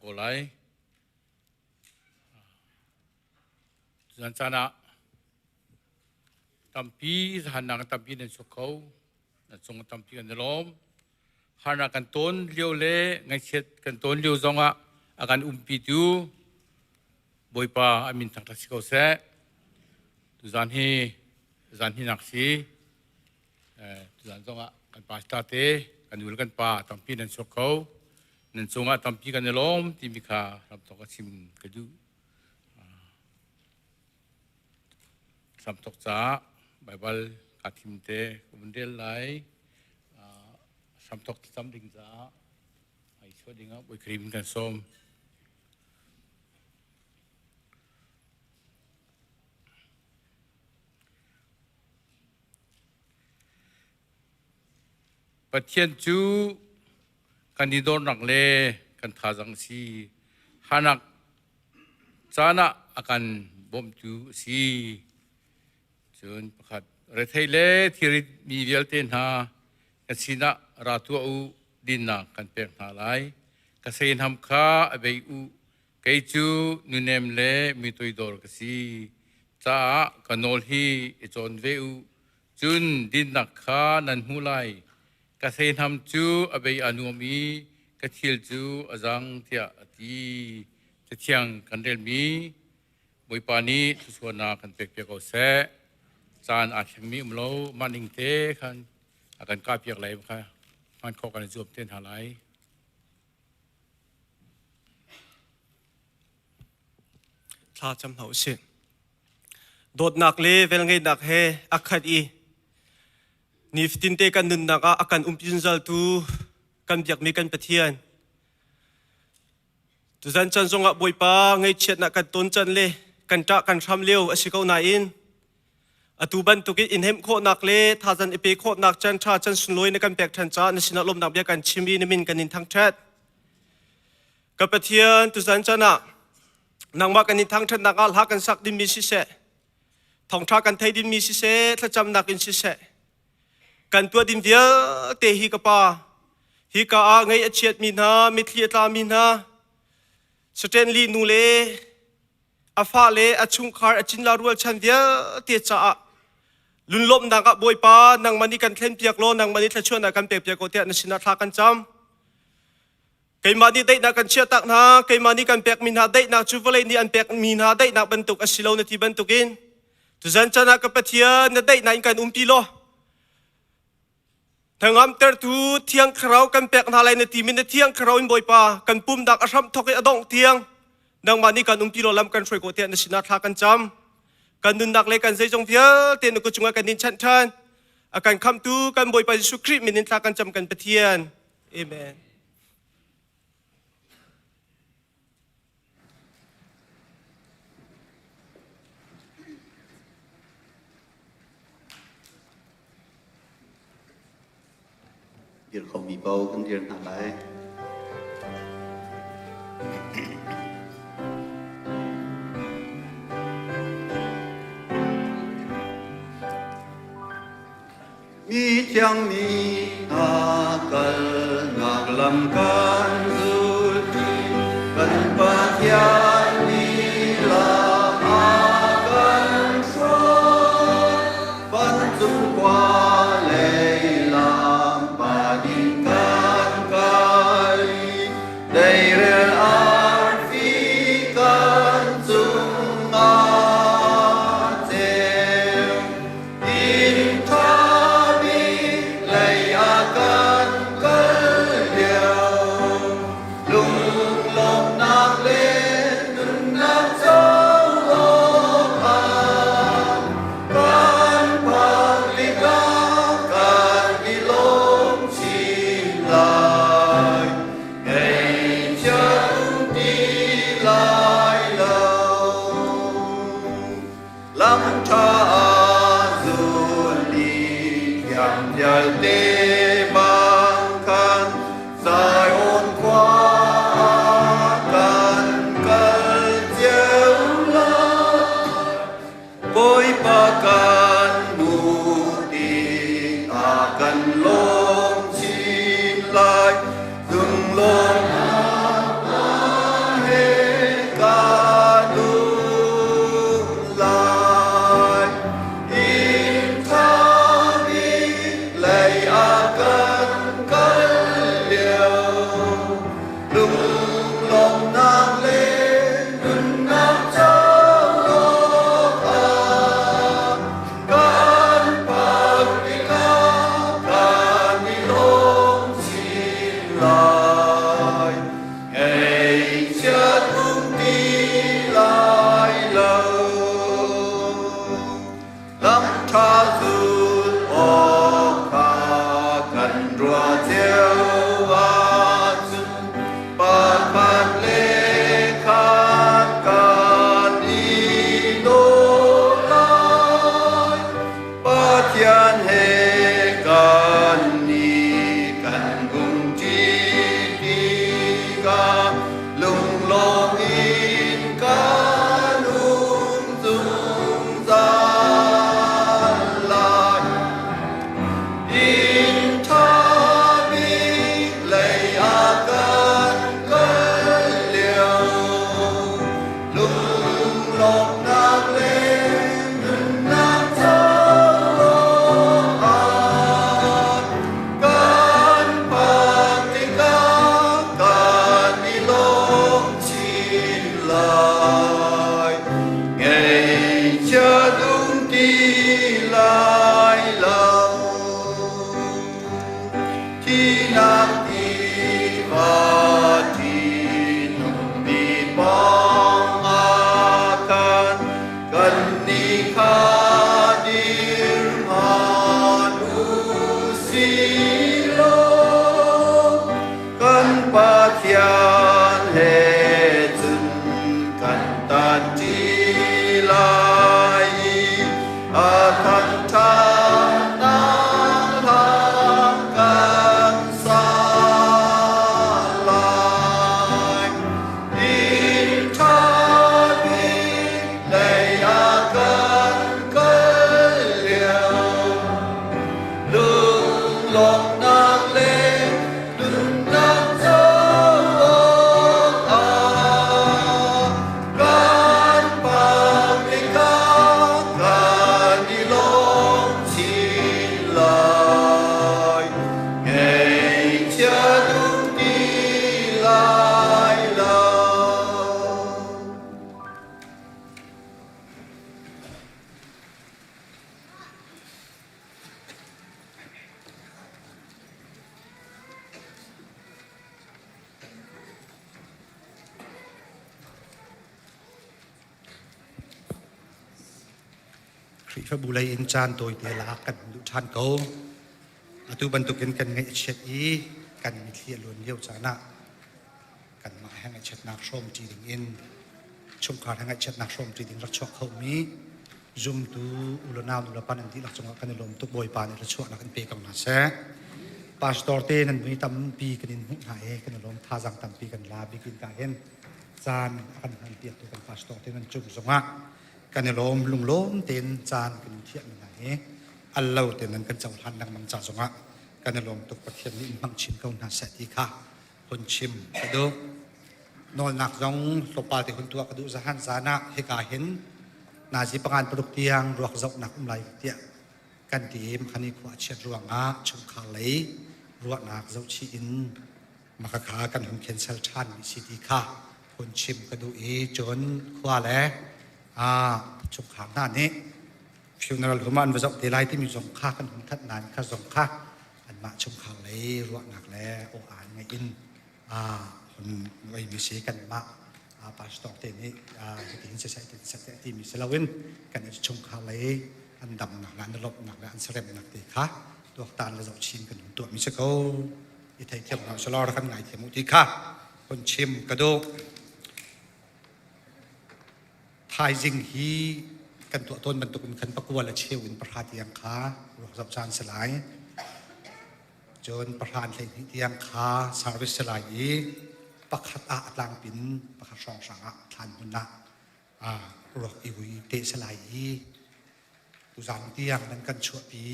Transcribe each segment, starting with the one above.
ko lai. Zan caan ah tampi zahannak tampi nan chuak kho. Na cung tampi kan i lawm. Harnak kan ton lio le ngaihchiat kan ton lio zongah a kan umpitu Bawipa a min thangṭhat si ko seh. Tuzan hi zan hinak si. Tuzan zongah kan pastor te, kan nu le kan pa tampi nan chuak kho. Nan cungah tampi kan i lawm timi kha ramthok a chim ka duh. Hramthok caah Baibal kaa thim te ka vun rel lai. Hramthok thlacam ding caah ai chuah dingah Bawi Khrih in kan sawm. Pathian cu kan i dornak le kan thazaang a si. Hanak caan ah a kan bawmtu a si. Cun pakhat rethei le thirit mi vialte hna kan sinah ra tuah u dinnak kan pek hna lai. Ka seihnam kha a bei u. Kei cu nunem le mi toidor ka si caah ka nawl hi i cawn ve u. Cun dinnak kha nan hmu lai. Ka seihnam cu a bei a nuam i ka thil cu a zang tiah a ti. Cathiang kan relmi Bawipa nih thluachuahnak kan pekpiak ko seh. Caan aa thlengmi um lo, mah ning te khan a kan kahpiak lai kha hman khawh kan i zuam te hna lai. Thla cam hna usih. Dawtnak le velngeihnak he a khat i nifatinte kan nunnak ah a kan umpi zungzaltu kan biakmi kan Pathian. Tuzan chan zongah Bawipa ngaihchiatnak kan ton can le kan ṭah kan hram lio a si ko nain atu bantukin in hemh khawhnak le thazan i pe khawhnak chan ṭha chan sunlawi na kan pek ṭhan caah na sinah lawmhnak bia kan chim i na min kan in thangṭhat. Ka Pathian tuzan chan ah nangmah kan in thangṭhatnak ah hla kan sak dingmi siseh thawngṭha kan thei dingmi siseh thlacamnak in siseh kan tuah ding vialte hi ka pa hi ka ah ngei a chiatmi hna mitthli a tlami hna Stanley nu le a fa le a chungkhar a cinla rualchan vialte caah lunlawmhnak ah Bawipa nangmah nih kan thlenpiak law nangmah nih thluachuahnak kan pekpiak ko tiah na sinah thla kan cam. Keimah nih daihnak kan chiahtak hna, keimah nih kan pekmi hna daihnak cu vawlei nih an pekmi hna daihnak bantuk a si lo na ti bantukin tuzan chan ah ka Pathian na daihnak in kan umpi law hnangamtertu thiang thlarau kan pek hna lai na timi na thiang thlarau in Bawipa kan pumnak a hram thawk i a dongh tiang nangmah nih kan umpi law lam kan hruai ko tiah na sinah thla kan cam kan nunnak le kan zeizong vialte na kut cungah kan in chanh ṭhan a kan khamhtu kan Bawipa Jesuh Khrih min in thla kan cam kan Pathian Amen. Dir khomi paoh kan dir hna lai. Mi thiang mi hna kalnak lam kan zulti kan Pathian nih lam a kan hruai. Vancung khua lei lam pan in kan kai deirel arfi kan cungah ceu. Ngeihchiat um ti lai lo. Lam ṭha zulh awk kha kan ruah cio ahcun pakhat le khat kan i daw lai. Pathian he kan nih kan umṭi tikah lunglawm in kan um zungzal lai. Inn ṭha bik lei ah kan kal lio, lunglawmhnak le nunnak caah kan phak tikah kan i lawm chin lai. Ngeihchiat um ti lai lo. Thihnak tiva ṭihnungmi pawng ah khan kannih kha dir hmanh u sih law kan Pathian he cun kan tanṭi lai i a thangṭhatnak hla kan sa lai. Inn ṭha bik lei ah kan kal lio, lunglawmhnak le nunnak caah kan phak tikah kan i lawm chin lai. Ngeihchiat um ti lai lo. Khrihfabu lei in caan tawite lak kan duh ṭhan ko. Atu bantukin kan ngaihchiat i kan mitthli a luan lio caan ah kanmah he ngaihchiatnak hrawm ṭi ding in chungkhar he ngaihchiatnak hrawm ṭi ding rak chuak khomi zumtu ulonau nulepa nan dihlak cungah kan i lawm tuk. Bawipa nih thluachuahnak in pe ko hna seh. Pastor te nan mui tampi kan in hmuh hna i kan i lawm. Thazaang tampi kan la bikin ka hin caan a kan hman piaktu kan pastor te nan cung zongah kan i lawm. Lunglawm tein caan kan in thiah mi hna hi al lo tein nan kan cohlan lengmang ca zongah kan i lawm tuk. Pathian nih in hmang chin ko hna seh ti kha hun chim ka duh. Nawlnak zong tlawmpal te hun tuah ka duh. Zahan zan ah hika hin nazi pangan paruk tiang ruak zohnak um lai tiah kan ti. Khani khua chiat ruangah chungkhar lei ruahnak zohchih in makakha kan hun cancel ṭhan mi si ti kha hun chim ka duh i cun khua le a chungkhar hna nih funeral home ah an va zoh te lai timi zong kha kan hun that nain kha zong kha anmah chungkhar lei ruahnak le aw aan ngeih in hun mi si. Kanmah pastor te nih hitin siseh tin siseh timi si loin kan chungkhar lei an damnak le an lawmhnak le an seremnak te kha tuaktan le zohchin kan hun tuahmi si ko. I theithiam hna usih law kan ngaithiam u ti kha hun chim ka duh. Thaizing hi kan tuah tawn bantukin khan pakua le cheu in pahra tiang kha ruak zoh caan si lai. Cun pahra an 12 tiang kha service si lai i pakhat ah a tlangpin pakhat hrawnghrang ah thlan hmun ah ruak i vui te si lai i tuzaan tiang nan kan chuahpi,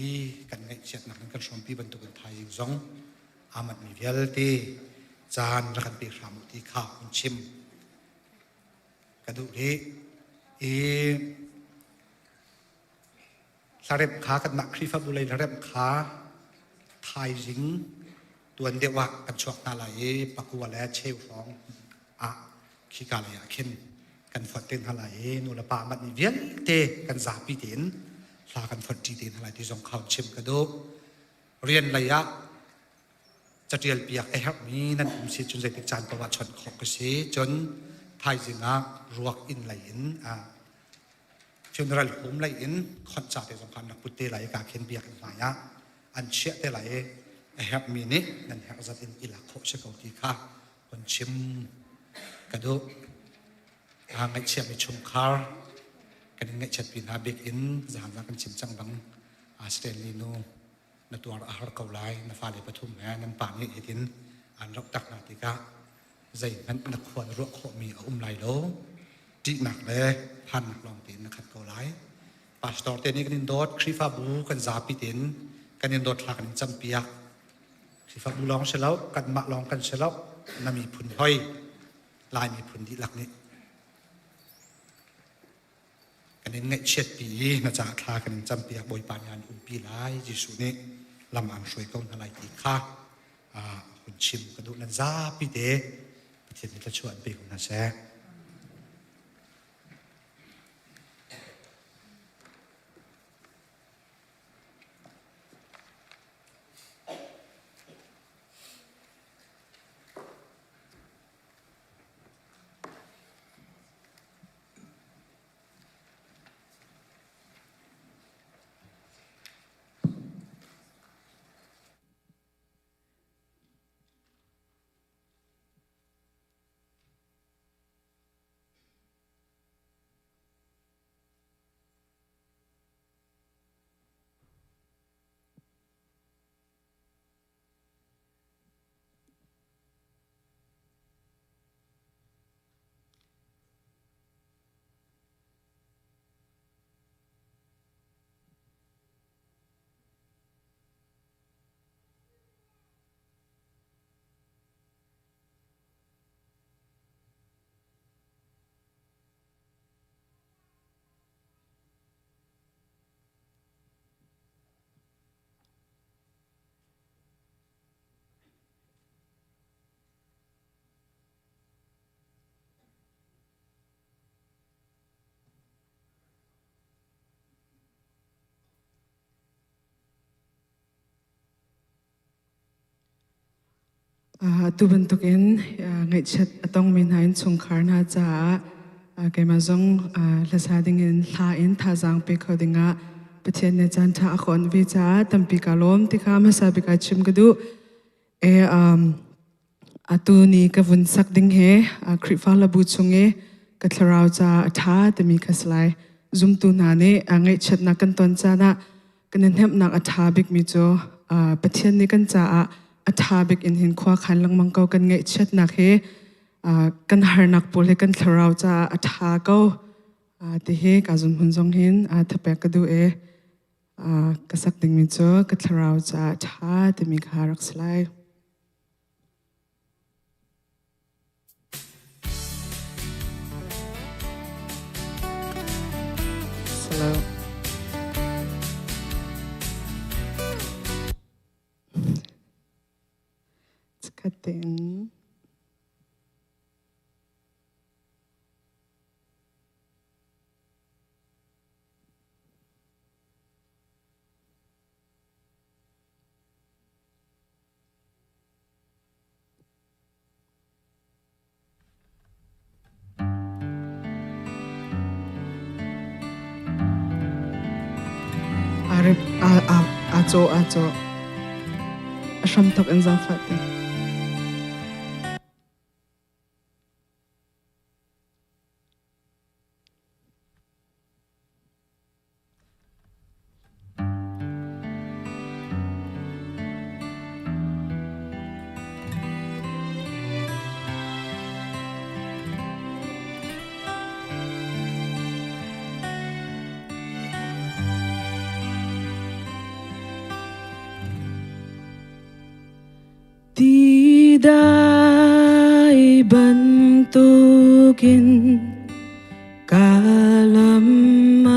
kan ngaihchiatnak nan kan hrawmpi bantukin thaizing zong aa manhmi vialte caan rak kan pe hram u ti kha hun chim ka duh rih. I hlaremh kha kanmah Khrihfabu lei hlaremh kha thaizing tuan deuh ah kan chuak hna lai i pakua le cheu hrawng ah khika lei ah khin kan fonh te hna lai i nu le pa manh ni vialte kan zapi tein hla kan fonh ṭi te hna lai ti zong kha chim ka duh. Rian lei ah. Catial piak a herhmi nan um si cun zeitik caan paoh ah chawnh khawh ka si. Cun thaizing ah ruak inn lei in funeral home lei in khonh ca te zong kha an rak put te lai i ka khin biakinn hmai ah an chiah te lai i a herhmi nih nan herh zat in i lak khawh si ko ti kha hun chim ka duh. Aa ngaihchiami chungkhar kan in ngaihchiatpi hna bik in zahan kan chim cang bang Stanley nu na tuar a har ko lai, na fale pathum he nan pa nih hitin an rak tak hna tikah zeihmanh na khua na ruah khawhmi a um lai lo, ṭihnak le phannak lawng tein na khat ko lai. Pastor te nih kan in dawt, Khrihfabu kan zapi tein kan in dawt, thla kan in campiak. Khrihfabu lawng si lo, kanmah lawng kan si lo, na miphun hoi Lai miphun dihlak nih kan in ngaihchiatpi i na caah thla kan in campiak. Bawipa nih an umpi lai, Jesuh nih lam aan hruai ko hna lai ti kha hun chim ka duh. Nan zapi te Pathian nih thluachuah an pe ko hna seh. Atu bantukin ngaihchiat a tongmi hna innchungkhar hna caah keimah zong hlasa dingin hla in thazaang pe kho dingah Pathian nih caan ṭha a ka onh ve caah tampi kaa lawm ti kha hmasa bik ah chim ka duh. E, atu ni ka vun sak ding he Khrihfa hlabu chung i ka thlarau caah a ṭha timi kha si lai. Zumtu hna nih ngaihchiatnak kan ton caan ah kan i hnemhnak a ṭha bikmi cu Pathian nih kan caah a ṭha bik in hin khua khan lengmang ko. Kan ngaihchiatnak hi kan harnak pawl hi kan thlarau caah a ṭha ko ti hi ka zum hun zong hin thapek ka duh i ka sak dingmi cu ka thlarau caah ṭha timi kha rak si lai. Hello. Chikkhat tein. Aa cawh, aa cawh. A hramthawk in zaangfah te. Ti dai bantukin ka lam a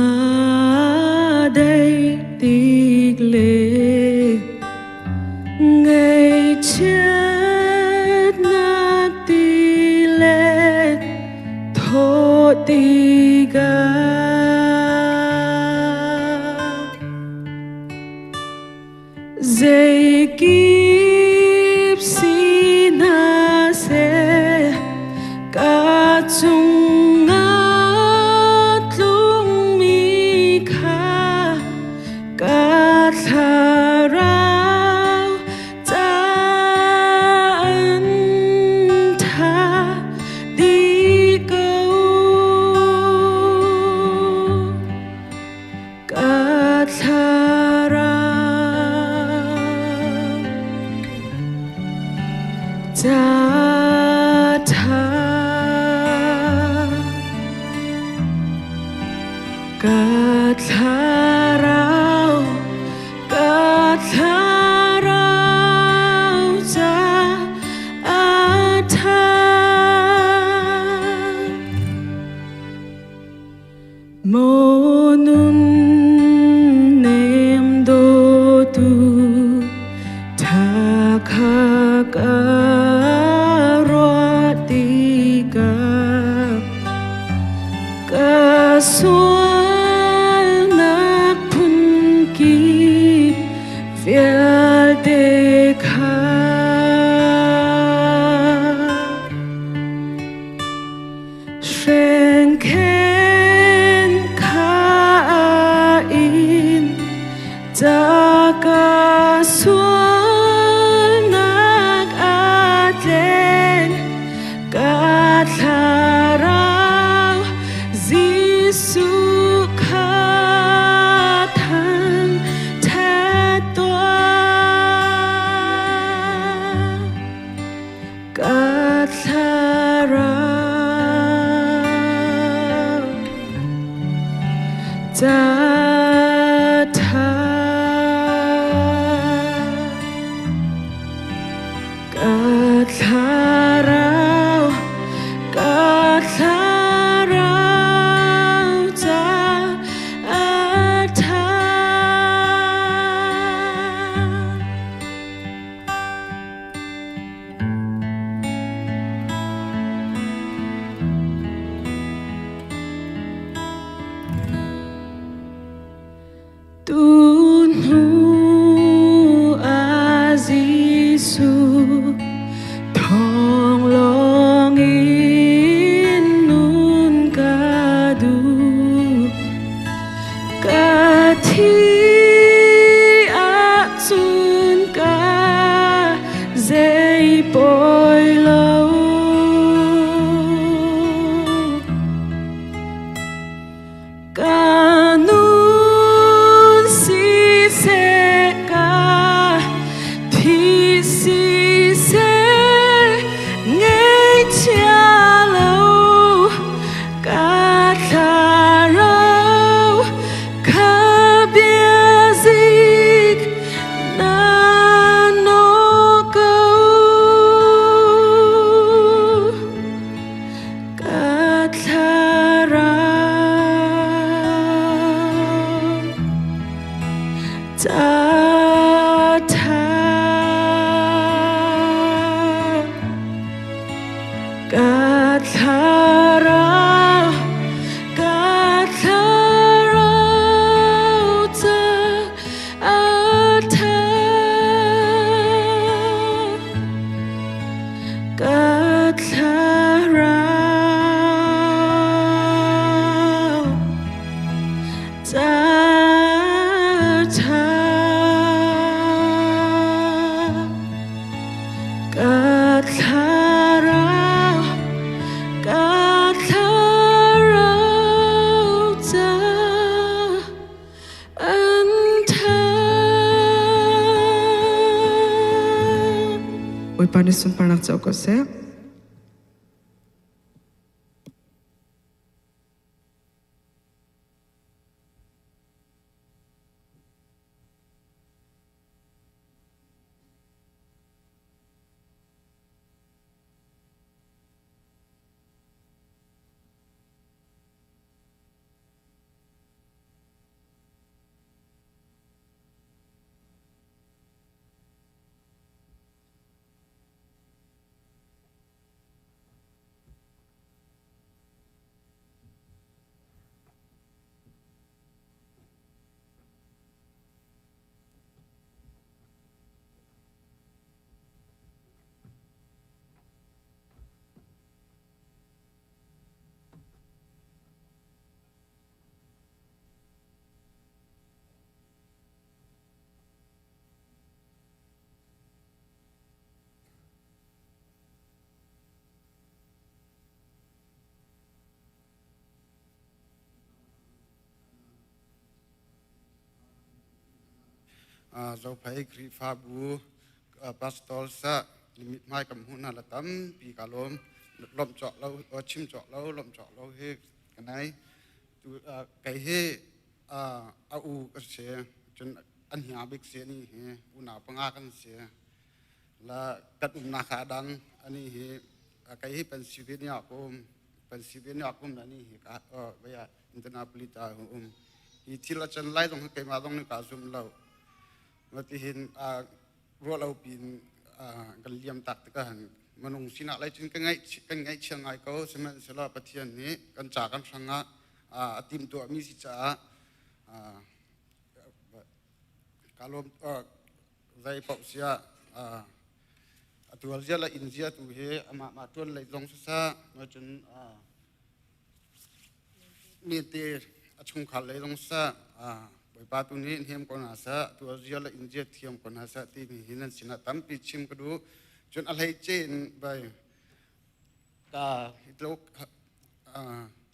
dai tik le ngaihchiatnak ti le thawh tikah Zeikip Ka cungah tlungmi kha ka thlarau caan tha ti ko. Ka thlarau ca tha ka thlarau ka thlarau ca a tha. Maw nun nem dawtu ṭha kha ka ruah tikah ka sualnak phunkip vialte kha Hrengkhen kha in ca sualnak a tlen ka thlarau Jesuh kha thangṭhat tuah. Ka thlarau ca tha ka thlarau ka thlarau ca a tha. Tuhnu ah Jesuh thawng lawngin nun ka duh. Ka thi ahcun ka zei poi lo. Ka nun siseh ka thi siseh ngaihchia lo ka thlarau kha biazik na naw ko. Ka thlarau ca tha ka thlarau ka thlarau ca a tha ka thlarau ca tha ka thlarau ka thlarau ca an tha. Bawipa nih sunparnak co ko seh. Zophei Khrihfabu pastor sa mithmai kam hmuh hna la tampi ka lawm. Lawmh cawk lo, chim cawk lo, lawmh cawk lo hi ka nei. Tu kei hi a u ka si. Cun an hia bik si ani hi unau panga kan si. La kan umnak kha a dang. Ani hi kei hi Pennsylvania ka um. Pennsylvania ka um ani hi ka vei ah Indianapolis ah um. Hi thil a can lai zong hi keimah zong nih kaa zum lo. Matihin ruah lo piin kan liam tak tikah minung sinak lei cun kan ngaihchia ngai ko. Sihmanhsehlaw Pathian nih kan ca kan hrang ah a timhtuahmi si caah ka lawm. Zei paoh siah a tual zia le inn zia tu hi amah mah ṭuan lei zong siseh, cun mi te a chungkhar lei zong siseh, Bawipa tu nih hnem ko hna seh, tual zia le inn zia thiam ko hna seh timi hi nan sinah tampi chim ka duh. Cun a hleice in bai ka hi tluk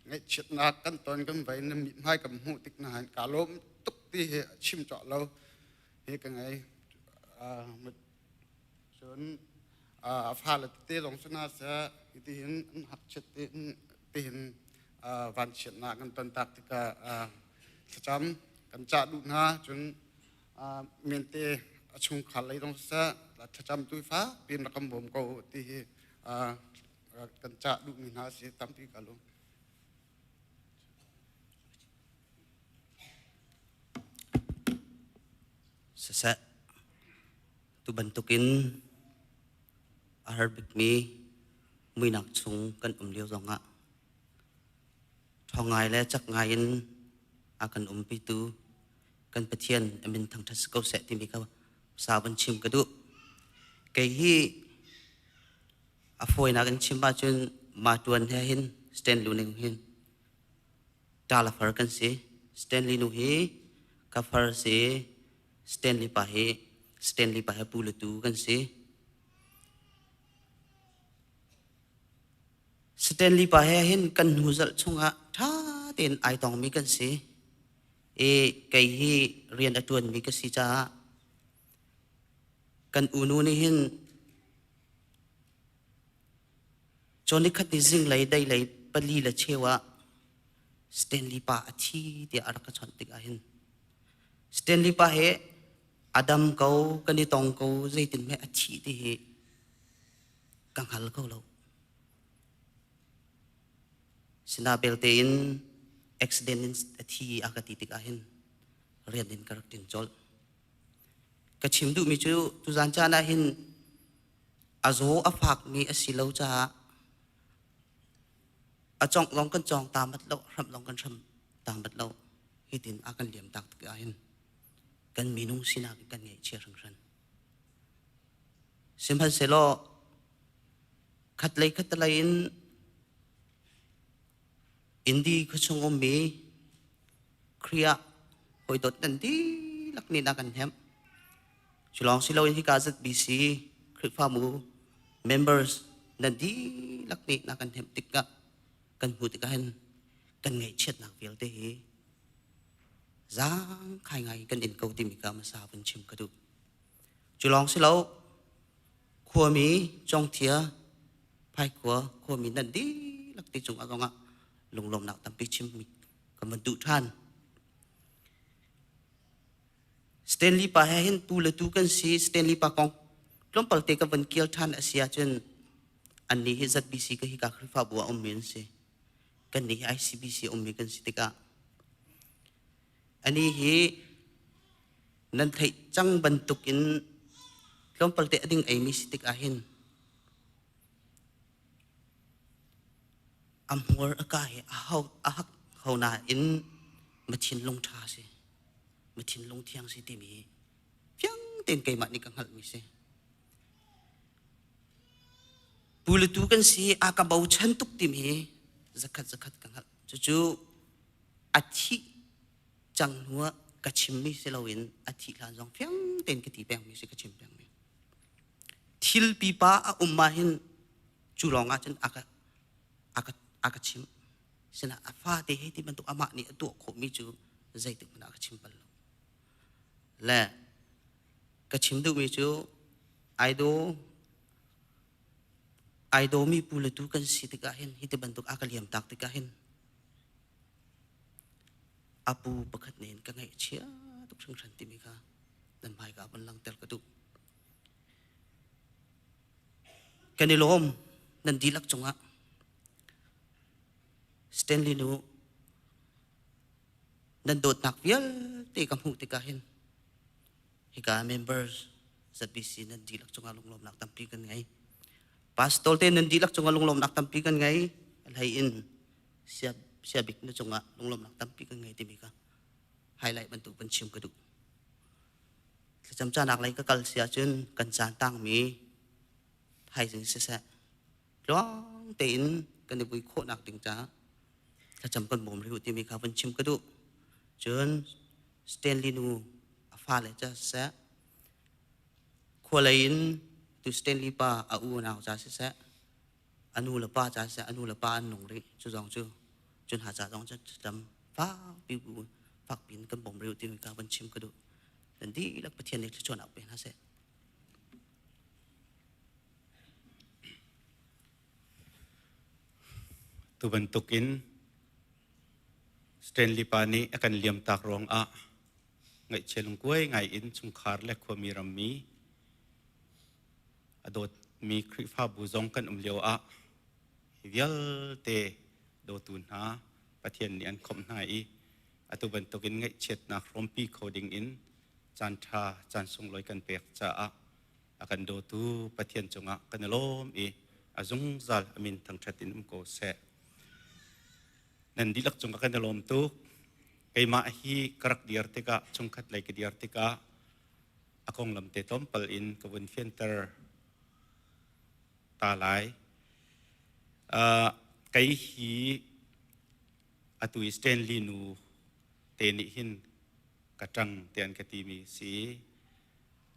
ngaihchiatnak kan ton kan vai na mithmai kan hmuh tik na han ka lawm tuk ti hi chim cawk lo hi ka ngei. Cun a fale tete zong si hna seh, hitihin an hngakchiat tihin vanchiatnak kan ton tak tikah thlacam kan cah duh hna. Cun mente a chungkhar lei zong siseh, thlacam tu fa piin rak kan bawm ko u ti hi kan cah duhmi hna a si. Tampi ka lung. Siseh, tu bantukin a har bikmi muinak chung kan um lio zongah ṭhawng ngai le cak ngai in a kan umpitu kan Pathian a min thangṭhat si ko seh timi kha sa van chim ka duh. Kei hi a fawinak in chim ahcun ma ṭuan he hin stand lu ning hin ṭa far kan si. Stanley nu hi ka far si. Stanley pa hi Stanley pa he pu le tu kan si. Stanley pa he hin kan hnu zalh chungah ṭha tein ai tongmi kan si. I kei hi rian a ṭuanmi ka si caah kan unu nih hin Cawn nikhat ni zinglei deilei pali le cheu ah Stanley pa a thi tiah a rak ka chawnh tikah hin Stanley pa he a dam ko kan i tong ko zeitin hme a thih ti hi ka hngal ko lo. Sina belte in accident in a thi a ka ti tikah hin rian in ka rak tin colh. Ka chim duhmi cu tuzan caan ah hin a zaw a fakmi a si lo caah a congh lawng kan cawng ta mat lo, hramh lawng kan hram ta mat lo. Hitin a kan liam tak tik ahhin kan minung sinak in kan ngaihchia hringhran. Sihmanhsehlaw khatlei khatlei in Indi khuachung ummi Khrih ah hawidawt nan dihlak nih na kan hnemh. Cu lawng si loin hika ZBC Khrihfabu members nan dihlak nih na kan hnemh tikah kan hmuh tikah hin kan ngaihchiatnak vialte hi zaangkhai ngai kan in ko timi ka hmasa vun chim ka duh. Cu lawng si lo khuami Congthia Phaikhua khuami nan dihlak ti cungah zongah lunglawmnak tampi chimmi kan van duh ṭhan. Stanley pa he hin tu le tu kan si. Stanley pa kong tlawmpal te ka van kial ṭhan a si ahcun annih hi ZBC ka hika Khrihfabu ah ummi an si. Kannih hi ICBC ummi kan si tikah ani hi nan theih cang bantuk in tlawmpal te a ding eimi si tikah hin a hmur a ka hi a hau a hak ho nain ma thinlung ṭha si ma thinlung thiang si timi hi fiang tein keimah nih ka hngalhmi si. Pu le tu kan si a ka bochan tuk timi hi zakhat zakhat ka hngalh. Cucu a thih cang hnu ah ka chimmi si loin a thih hlan zong fiang tein ka ti pengmi si ka chim pengmi. Thil pipa a um ah hin cu lawng ah cun a ka a ka a ka chimh. Sinah a fate hei ti bantuk amah nih a tuah khawhmi cu zeitik hmanh ah a ka chim bal lo. Le. Ka chim duhmi cu ai daw ai dawmi pu le tu kan si tikah hin hi ti bantuk a ka liam tak tikah hin a pu pakhat nih ka ngaihchia tuk hringhran timi kha nan hmaika van langhter ka duh. Kan i lawm nan dihlak cungah Stanley nu nan dawtnak vialte ka hmuh tikah hin hika members ZBC nan dihlak cungah lunglawmnak tampi kan ngei. Pastor te nan dihlak cungah lunglawmnak tampi kan ngei. Hlei in sia sia bik na cungah lunglawmnak tampi kan ngei timi kha highlight bantuk van chim ka duh. Thlacam canak lei ka kal si ahcun kan caan tangmi thaizing siseh tluang tein kan i vui khawhnak ding caah thlacam kan bawm rih u timi kha van chim ka duh. Cun Stanley nu a fale ca siseh khualei in tu Stanley pa a u nau ca siseh a nu le pa ca siseh a nu le pa an nung rih cu zong cu cun ha ca zong cu thlacam fakpi bu fakpi in kan bawm rih u timi kha van chim ka duh. Nan dihlak Pathian nih thluachuahnak pe hna seh. Tu bantukin Stanley pa nih a kan liamtak ruangah ngaihchia lungkuai ngai in chungkhar le khuami rammi a dawtmi Khrihfabu zong kan um lio ah hi vialte dawtu hna Pathian nih an khawmh hna i atu bantukin ngaihchiatnak hrawmpi kho ding in caan ṭha caan sunglawi kan pek caah a kan dawtu Pathian cungah kan i lawm i a zungzal a min thangṭhat in um ko seh. Nan dihlak cungah kan i lawm tuk. Keimah hi ka rak dir tikah chungkhat lei ka dir tikah a konglam te tlawmpal in ka vun fianter ta lai. Uh, kei hi atu i Stanley nu te nih hin ka ṭang te an ka timi si.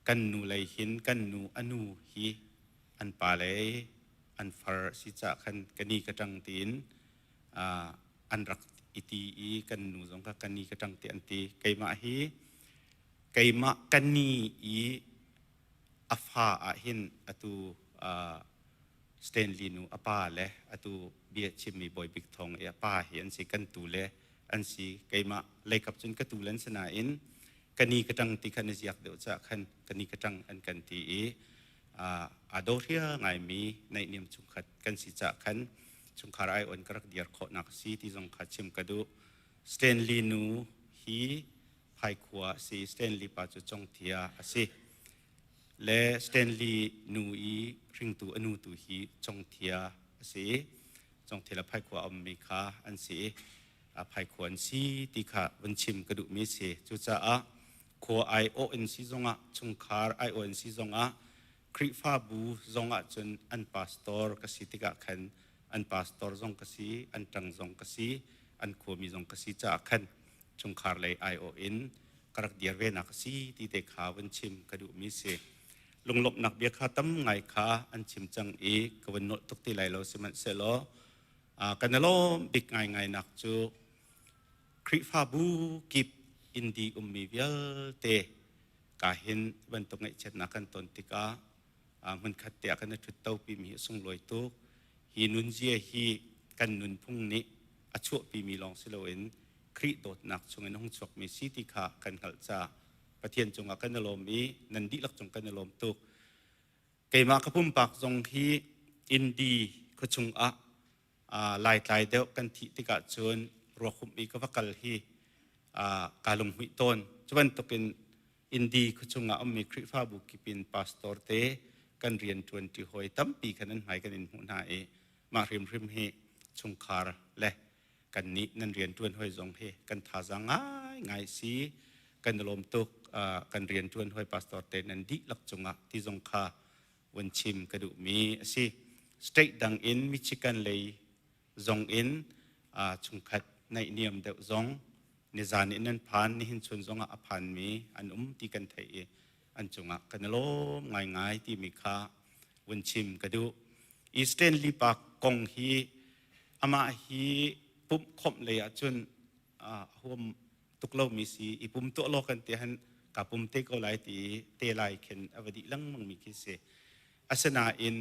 Kan nu lei hin kan nu a nu hi an pa lei an far si cah khan ka ni ka ṭang tiin an rak i ti i kan nu zong kha ka ni ka ṭang ti an ti. Keimah hi keimah ka ni i a fa ah hin atu Stanley nu a pa le atu bia chimmi Bawi Bik Thawng i a pa hi an si kan tu le an si keimah leikap cun ka tu le an si nain ka ni ka ṭang ti khan i ziak deuh caah khan ka ni ka ṭang an kan ti i aa daw hria ngaimi naihniam chungkhat kan si caah khan chungkhar ai on ka rak dir khawhnak a si ti zong kha chim ka duh. Stanley nu hi Phaikhua a si Stanley pa cu Congthia a si. Le Stanley nu i hringtu a nu tu hi Congthia a si. Congthia le Phaikhua a ummi kha an si. Phaikhua an si ti kha vun chim ka duhmi si. Cucaah khua aiawh in si zongah chungkhar aiawh in si zongah Khrihfabu zongah cun an pastor ka si tikah khan an pastor zong ka si, an ṭang zong ka si, an khuami zong ka si caah khan chungkhar lei aiawh in ka rak dir ve nak a si ti te kha vun chim ka duhmi si. Lunglawmhnak bia kha tam ngai kha an chim cang i ka vun nolh tuk ti lai lo sihmanhsehlaw kan i lawm bik ngaingai nak cu Khrihfabu kip indi ummi vialte ka hin bantuk ngaihchiatnak kan ton tikah hmunkhat te ah kan i ṭhuttopi mi hi a sunglawi tuk. Hi nunzia hi kan nunphung nih a chuahpimi lawng si loin Khrih dawtnak chungin a hung chuakmi si ti kha kan hngalh caah Pathian cungah kan i lawm i nan dihlak cung kan i lawm tuk. Keimah ka pumpak zong hi Indi khuachung ah laitlai deuh kan thih tikah cun ruakhumh i ka va kal hi kaa lunghmuih tawn. Cu bantukin Indi khuachung ah ummi Khrihfabu kip in pastor te kan rian ṭuanṭi hawi tampi khan an hmai kan in hmuh hna i mah hrimhrim hi chungkhar le kannih nan rian ṭuan hawi zong hi kan thazaang ngaingai si kan i lawm tuk kan rian ṭuan hawi pastor te nan dihlak cungah ti zong kha vun chim ka duhmi a si. State dang in Michigan lei zong in chungkhat naihniam deuh zong nizan in an phan nihin chun zongah a phanmi an um ti kan theih i an cungah kan i lawm ngaingai timi kha vun chim ka duh. Stanley Park kong hi amah hi pumh khawmh lei ahcun a huam tuk lomi si i pum tuah law kan ti han Ka pum te ko lai ti te lai khin a va dih lengmang mi khi si. Asinain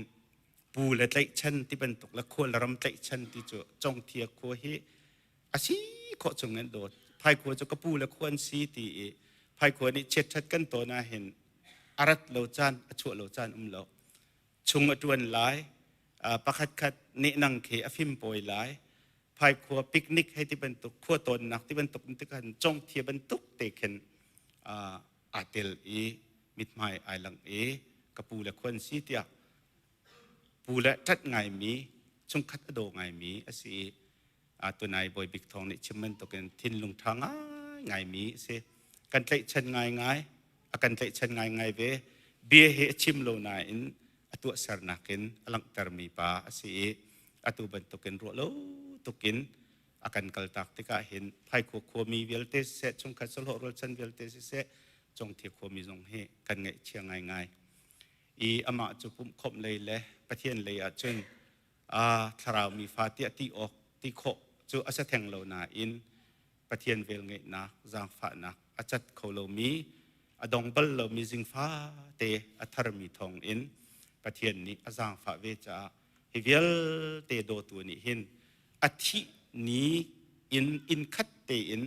pu le tlaihchan ti bantuk le khual ram tlaihchan ti cu congthia khua hi a si khawh chung in dawt. Phaikhua cu ka pu le khua an si ti i phaikhua nih chiatṭhat kan tawn ahhin a rat lo caan, a chuah lo caan um lo. Chung a ṭuan lai, pakhat khat nehnang khi a fimpawi lai. Phaikhua picnic hei ti bantuk, khua tawnnak ti bantuk tikhan congthia bantuk te khin aa tel i mithmai ai lang i ka pu le khuan si tiah pu le ṭat ngaimi chungkhat a daw ngaimi a si i tunai Bawi Bik Thawng nih chim bantukin thinlung ṭha ngaingaimi a si. Kan tlaihchan ngaingai, a kan tlaihchan ngaingai ve. Bia he a chim lo nain a tuahsernak in a langhtermi pa a si i atu bantukin ruah lo tukin a kan kaltak tikah hin Phaikua khuami vialte siseh, chungkhat sahlawh rualchan vialte siseh, Congthia khuami zong hi kan ngaihchia ngaingai. I amah cu pumhkhawmh lei le Pathian lei ahcun a thlarau mi fa tiah ti awk ti khawh cu a si theng lo nain Pathian velngeihnak, zaangfahnak a cat kho lomi, a dong bal lomi zingfa te a tharmi thawng in Pathian nih a zaangfah ve caah hi vialte dawtu nih hin a thih ni in inn khat tein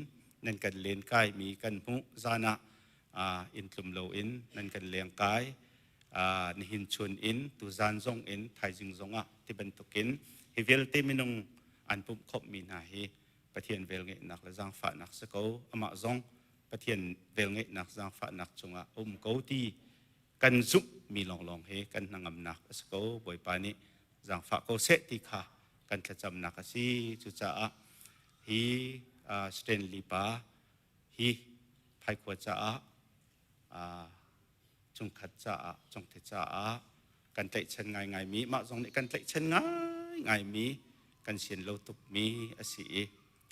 nan kan len kaimi kan hmuh zan ah inn tlum loin nan kan leng kai nihin chun in tuzan zong in thaizing zong ah ti bantukin hi vialte minung an pumh khawmhmi hna hi Pathian velngeihnak le zaangfahnak si ko amah zong Pathian velngeihnak zaangfahnak cungah um ko ti kan zumhmi lawnglawng hi kan hnangamnak a si ko. Bawipa nih zaangfah ko seh ti kha kan thlacamnak a si. Cucaah hi Stanley pa hi Phaikua caah chungkhat caah congte caah kan tlaihchan ngaingaimi mah zong nih kan tlaihchan ngaingaimi kan sian lo tukmi a si i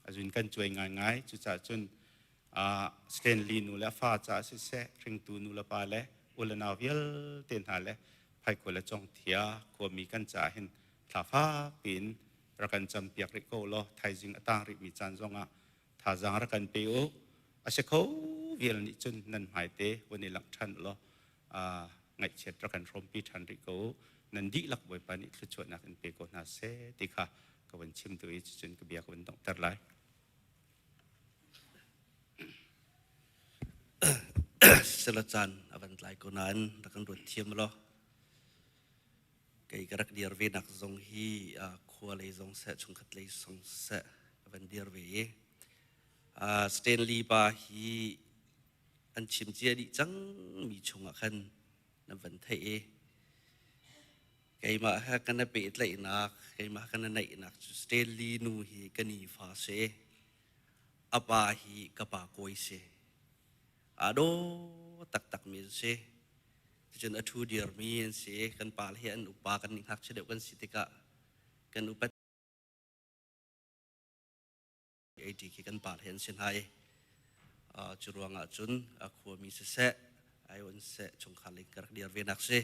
azun kan cuai ngaingai. Cucaah cun Stanley nu le a fa caah siseh, hringtu nu le pa le u le nau vialte hna le Phaikua le Congthia khuami kan caah hin thla fak piin rak kan campiak rih ko law thaizing a tang rihmi caan zongah thazaang rak kan pe u. A si kho vial nih cun nan hmaite vun i langh ṭhan law ngaihchiat rak kan hrawmpi ṭhan rih ko u. Nan dihlak Bawipa nih thluachuahnak in pe ko hna seh ti kha ka vun chim tu i cucun ka bia ka vun donghter lai. Sila caan a van tlai ko nain rak kan ruat thiam law kei ka rak dir ve nak zong hi khua lei zong seh chungkhat lei zong seh ka van dir ve i Stanley pa hi an chim cia dih cang mi chungah khan nan van theih i keimah he kan i pehtlaihnak keimah kan i naihnak cu Stanley nu hi ka ni fa si a pa hi ka pa kawi si aa daw taktak mi an si. Cun a ṭhu dirmi an si. Kan pa hi an upa kan nih ngakchia deuh kan si tikah kan upat AD khi kan pa he an si hna i cu ruangah cun a khuami siseh aion seh chungkhar lei ka rak dir ve nak si.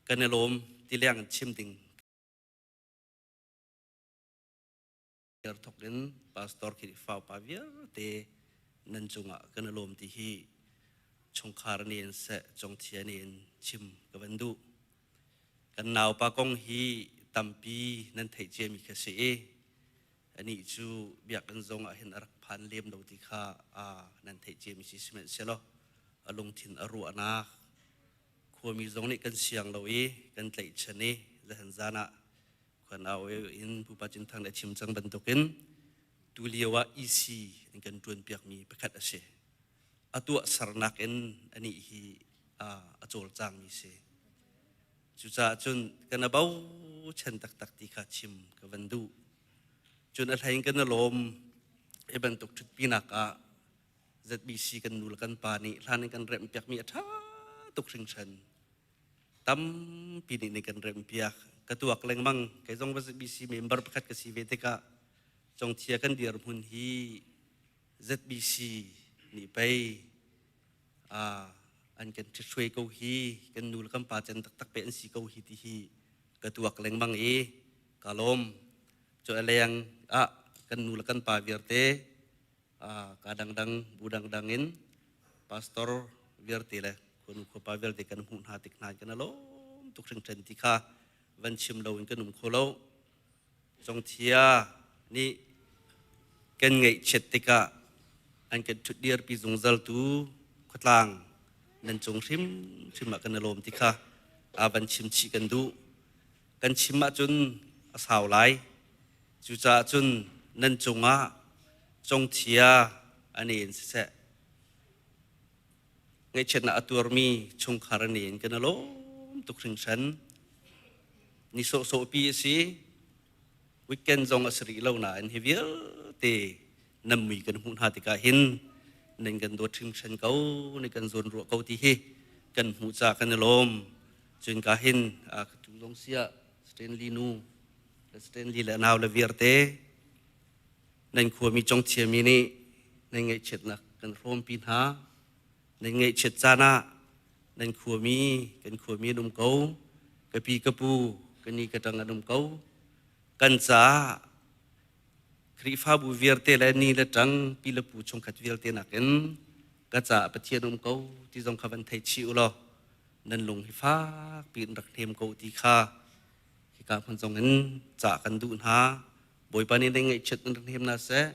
Kan i lawm ti leng in chim ding thok in pastor Khrihfa upa vialte nan cungah kan i lawm ti hi chungkhar nih in seh congthia nih in chim ka van duh. Kan naupa kong hi tampi nan theih ciami kha si i anih cu biakinn zong ah hin a rak phan lem lo ti kha nan theih ciami si sihmanhsehlaw a lungthin a ruahnak khuami zong nih kan siang lo i kan tlaihchan i zahan zan ah khuanau in Pupa Cin Thang nih a chim cang bantukin tulio ah EC an kan ṭuanpiakmi pakhat a si. A tuahsernak in anih hi a cawlcangmi si. Cucaah cun kan a bochan taktak ti kha chim ka van duh. Cun a hlei in kan i lawm hi bantuk ṭhutpinak ah ZBC kan nu le kan pa nih hlan in kan remhpiakmi a ṭha tuk hringhran. Tampi nih nih kan remhpiak. Ka tuak lengmang. Kei zong ZBC member pakhat ka si ve tikah congthia kan dirhmun hi ZBC nih pei an kan ṭhithruai ko hi kan nu le kan pa cen taktak pe an si ko hi ti hi ka tuak lengmang i ka lawm. Cu a leng ah kan nu le kan pa vialte ka dangdang bu dangdang in Pastor vialte le khuanu khuapa vialte kan hmuh hna tik hna kan lawm tuk hringhran ti kha van chim lo in kan um kho lo. Congthia nih kan ngaihchiat tikah an kan ṭhutdirpi zungzal tu khuatlang nan cung hrimhrim ah kan i lawm ti kha a van chim chih kan duh. Kan chim ahcun a sau lai. Cucaah cun nan cungah congthia an in siseh ngaihchiatnak a tuarmi chungkhar an in kan i lawm tuk hringhran. Ni sawhsawh pi a si. Weekend zong a si rih lo nain hi vialte nan mui kan hmuh hna tikah hin nan kan dawt hringhran ko, nan kan zawn ruah ko ti hi kan hmuh ca kan i lawm. Cun ka hin ka tu zong siah Stanley nu le Stanley le nau le viarte nan khuami congthiami nih nan ngaihchiatnak kan hrawmpi hna. Nan ngaihchiat caan ah nan khuami kan khuami an um ko. Ka pi ka pu ka ni ka ṭang an um ko. Kan caah Khrihfabu vialte le ni le ṭang pi le pu chungkhat vialte nakin ka caah Pathian um ko ti zong kha van thei chih u law nan lung hi fak piin rak hnem ko ti kha hika hmun zong in cah kan duh hna. Bawipa nih nan ngaihchiat nan rak hnem hna seh.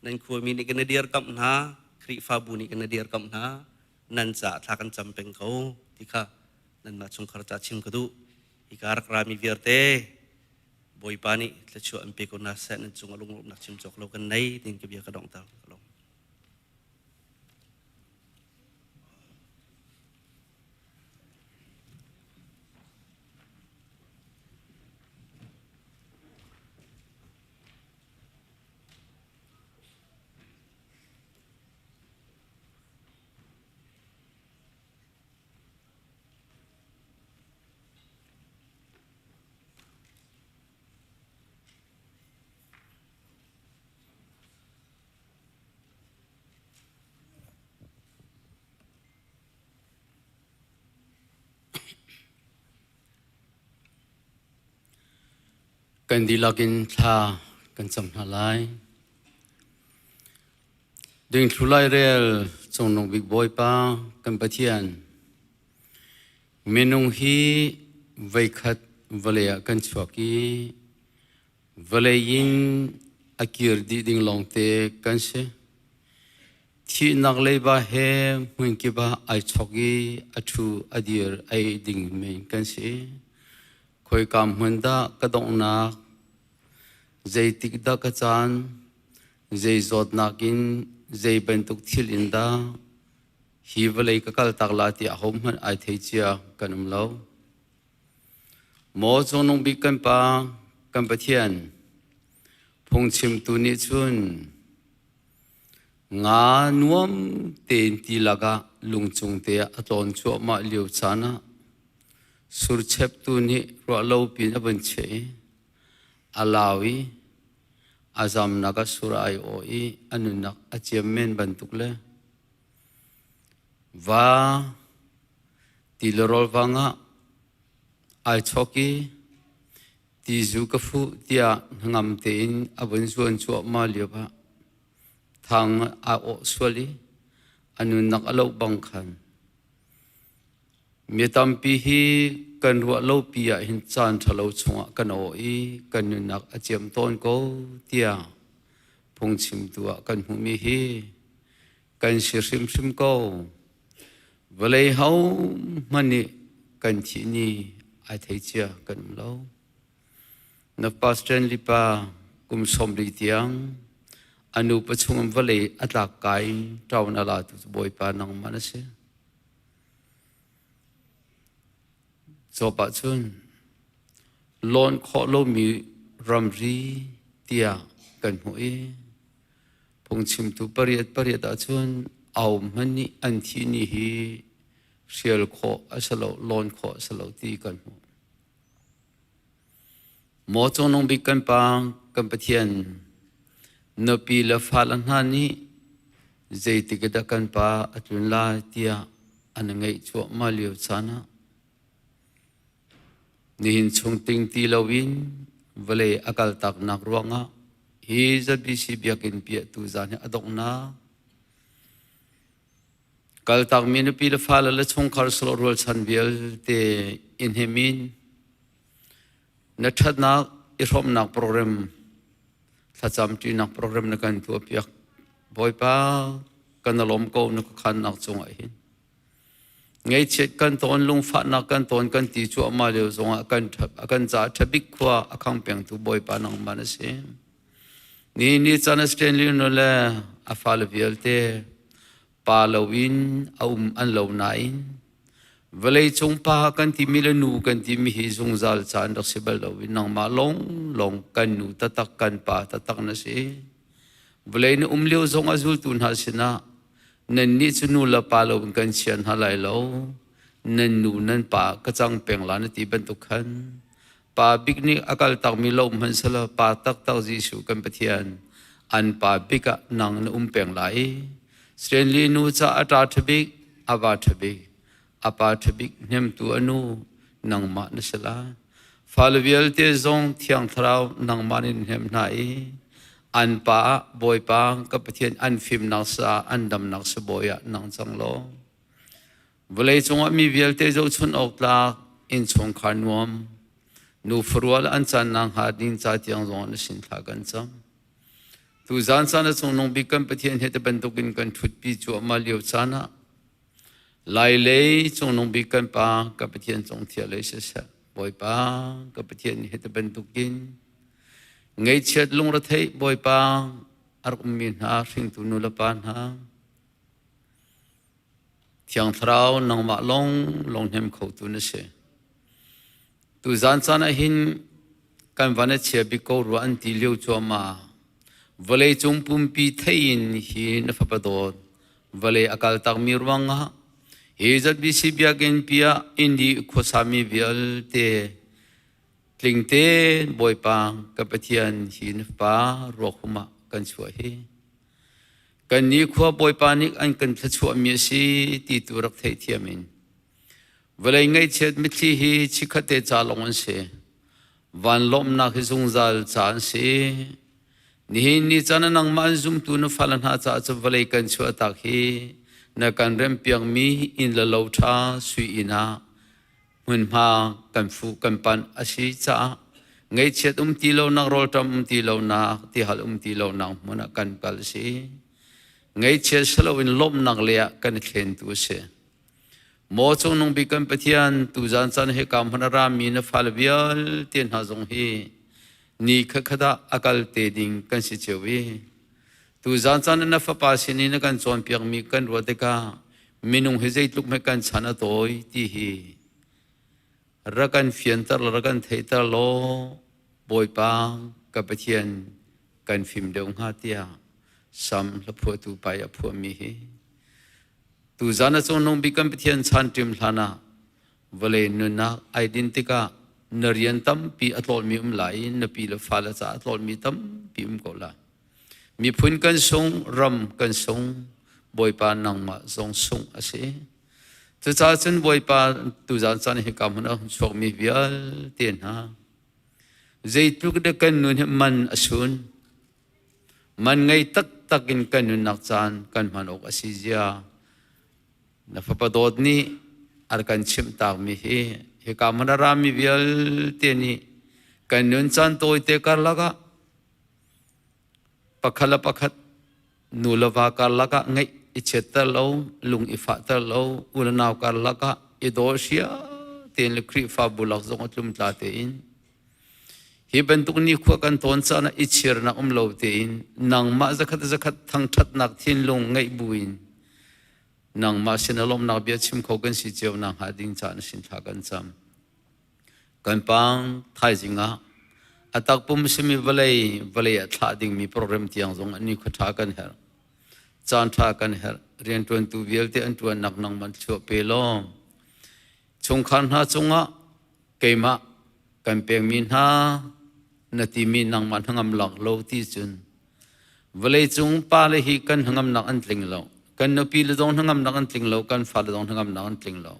Nan khuami nih kan i dirkamh hna, Khrihfabu nih kan i dirkamh hna. Nan caah thla kan cam peng ko ti kha nanmah chungkhar ca chim ka duh. Hika rak rami vialte Bawipa nih thluachuah an pe ko hna seh. Nan cungah lunglawmhnak chim cawk lo kan nei tiin ka bia ka donghter. Ka lawm. Kan dihlak in thla kan cam hna lai. Dingthlu lairel Cungnung Bik Bawipa kan Pathian, minung hi voikhat vawlei ah kan chuak i vawlei in a kir dih ding lawngte kan si. Thihnak leiba he hmunkip ah ai chok i a ṭhu a dir a ei ding men kan si. Khoika hmun dah ka donghnak, zeitik dah ka caan, zei zawtnak in, zei bantuk thil in dah hi vawlei ka kaltak la ti ahohmanh ai thei cia kan um lo. Maw Cungnung Bik kan Pa, kan Pathian, phungchimtu nih cun Nga nuam tein ti lakah lungcung te ah a tlawn cuahmah lio caan ah surcheptu nih ruahlo piin a vun chiah i a lau i a zamnak ah sur ai awh i a nunnak a ciam men bantuk le va ti le rawl vang ah ai chawk i Tizu ka fuh tiah hnangam tein a vun zuan cuahmah lio ah thang aa awh sual i a nunnak a loh bang khan mi tampi hi kan ruah lo pi ah hin caan ṭhalo chungah kan awh i kan nunnak a ciam tawn ko tiah phungchimtu ah kan hmuhmi hi kan si hrimhrim ko. Vawlei hohmanh nih kan thih ni ai thei cia kan um lo. Na pastor lipa kum 40 tiang a nu pachung in vawlei a tlak kai ṭaun a la tu Bawipa nangmah na si. Job ah cun lawn khawh lomi ramri tiah kan hmuh i Phungchimtu pariat pariat ahcun au hmanh nih an thih ni hi hrial khawh a si lo, lawn khawh a si lo ti kan hmuh. Maw Cungnung Bik kan Pa, kan Pathian, nupi le fale hna nih zeitik dah kan pa a tlun lai tiah an ngaih cuahmah lio caan ah Nihin chung ting ti loin vawlei a kaltaknak ruangah hi ZBC biakinn piahtu zan hi a donghnak. Kaltakmi nupi le fale le chungkhar sawh rualchan vialte in hemin na ṭhatnak i hrawmnak program thlacamṭinak program na kan tuahpiak. Bawipa kan lawm ko na khuakhannak cungah hin. Ngaihchiat kan tawn, lungfahnak kan tawn kan ti cuahmah lio zongah kan kan caah ṭhabik khua a khang pengtu Bawipa nangmah na si. Ni ni caan Stanley nu le a fale vialte pa loin a um an lo nain vawlei cung pa kan timi le nu kan timi hi zungzal caan rak si bal lo in nangmah lawng lawng kan nu tatak kan pa tatak na si. Vawlei na um lio zong a zultu hna sinah nannih cu nu le pa lo in kan chia hna lai lo. Nan nu nan pa ka cang peng la na ti bantuk khan pa bik nih a kal takmi lo hmanh selaw pa taktak Jesuh kan Pathian an pa bik ah nang na um peng lai. Stanley nu ca a ṭa ṭhabik, a va ṭhabik, a pa ṭhabik hnemtu a nu nangmah na si la. Fale vialte zong Thiang Thlarau nangmah nin hnem hna i an pa ah Bawipa ka Pathian an fimnak sa an damnak sibawi ah nang cang law. Vawlei cungah mi vialte zohchunh awk tlak innchungkhar nuam nu farual an caan nakhnga ding ca tiang zong na sin thla kan cam. Tuzaan caan a cungnung bik kan Pathian he te bantukin kan ṭhutpi cuahmah lio caan ah Lai lei cungnung bik kan Pa ka Pathian cung thia lei siseh Bawipa ka Pathian he te bantukin ngaihchiat lungretheih Bawipa a rak ummi hna hringtu nu le pa hna Thiang Thlarau nangmah lawng lawng hnem khotu na si. Tuzaan caan ah hin kan van a chia bik ko rua an ti lio cuahmah. Vawlei cung pumpi thei in hi na fapa dawt vawlei a kal takmi ruangah hi ZBC biakinn pi ah indi khuasami vialte tlingte Bawipa ka Pathian hi na fapa ruakhum ah kan chuah hi. Kan nikhua Bawipa nih an kan thluachuahmi a si ti tu rak theihthiam in vawlei ngaihchiat mitthli hi chikkhatte ca lawng an si. Van lawmhnak hi zungzal ca an si. Nihin ni caan ah nangmah an zumtu na fale hna caah cu vawlei kan chuahtak hi na kan rempiakmi inn le lo ṭha sui inn ah hmunhma kan fuh kan panh a si caah ngaihchiat um ti lonak rawlṭam um ti lonak tihal um ti lonak hmun ah kan kal a si. Ngaihchiat si loin lawmhnak lei ah kan i thlentu a si. Maw cungnung bik kan Pathian tuzaan caan hika hmun a rami na fale vialte hna zong hi ni khatkhat ah a kal te ding kan si cio i tuzaan caan na fapa sin i na kan cawnpiakmi kan ruah tikah minung hi zeitluk hmanh kan chan a tawi ti hi rak kan fianter rak kan theihter law Bawipa ka Pathian kan fim deuh hnga tiah Sam hlaphuahtu pa i a phuahmi hi tuzaan a cungnung bik kan Pathian chan ṭim hlan ah vawlei nunnak ai din tikah na rian tampi a tlawlmi um lai i na pi le fale caah a tlawlmi tampi um ko lai. Miphun kan sung, ram kan sung, Bawipa nangmah zong sungh a si. Cucaah cun Bawipa tuzaan caan hi ka hmun ah chuakmi vialte hna zeitluk dek kan nun hi man a sun. Man ngei taktak in kan nunnak caan kan hman awk a si zia na fapa dawt nih a kan chimh takmi hi hika hmun a rami vialte nih kan nun caan tawite karlak ah pakhat le pakhat nu le va karlak ah ngeih i chiatter lo lung i fahter lo u le nau karlak ah i daw sia tein le Khrihfabu lak zong a tlumtla tein Hi bantuk nikhua kan tawn caan ah i chirnak um lo tein nangmah zakhat zakhat thangṭhatnak thinlung ngeih buin nangmah sin a lawmhnak bia chim kho kan si cio nakhnga ding caan sin thla kan cam. Kan pang thaizing ah a takpum simi vawlei vawlei ah thlah dingmi program tiang zong an nikhua ṭha kan herh. Caan ṭha kan herh. Rianṭuantu vialte an ṭuannak nangmah chuah pe law chungkhar hna cungah keimah kan pekmi hna na timi nangmah hnangam lak lo ti cun vawleicung pale hi kan hnangamnak an tling lo kan nupi le zong hnangamnak an tling lo kan fale zong hnangamnak an tling lo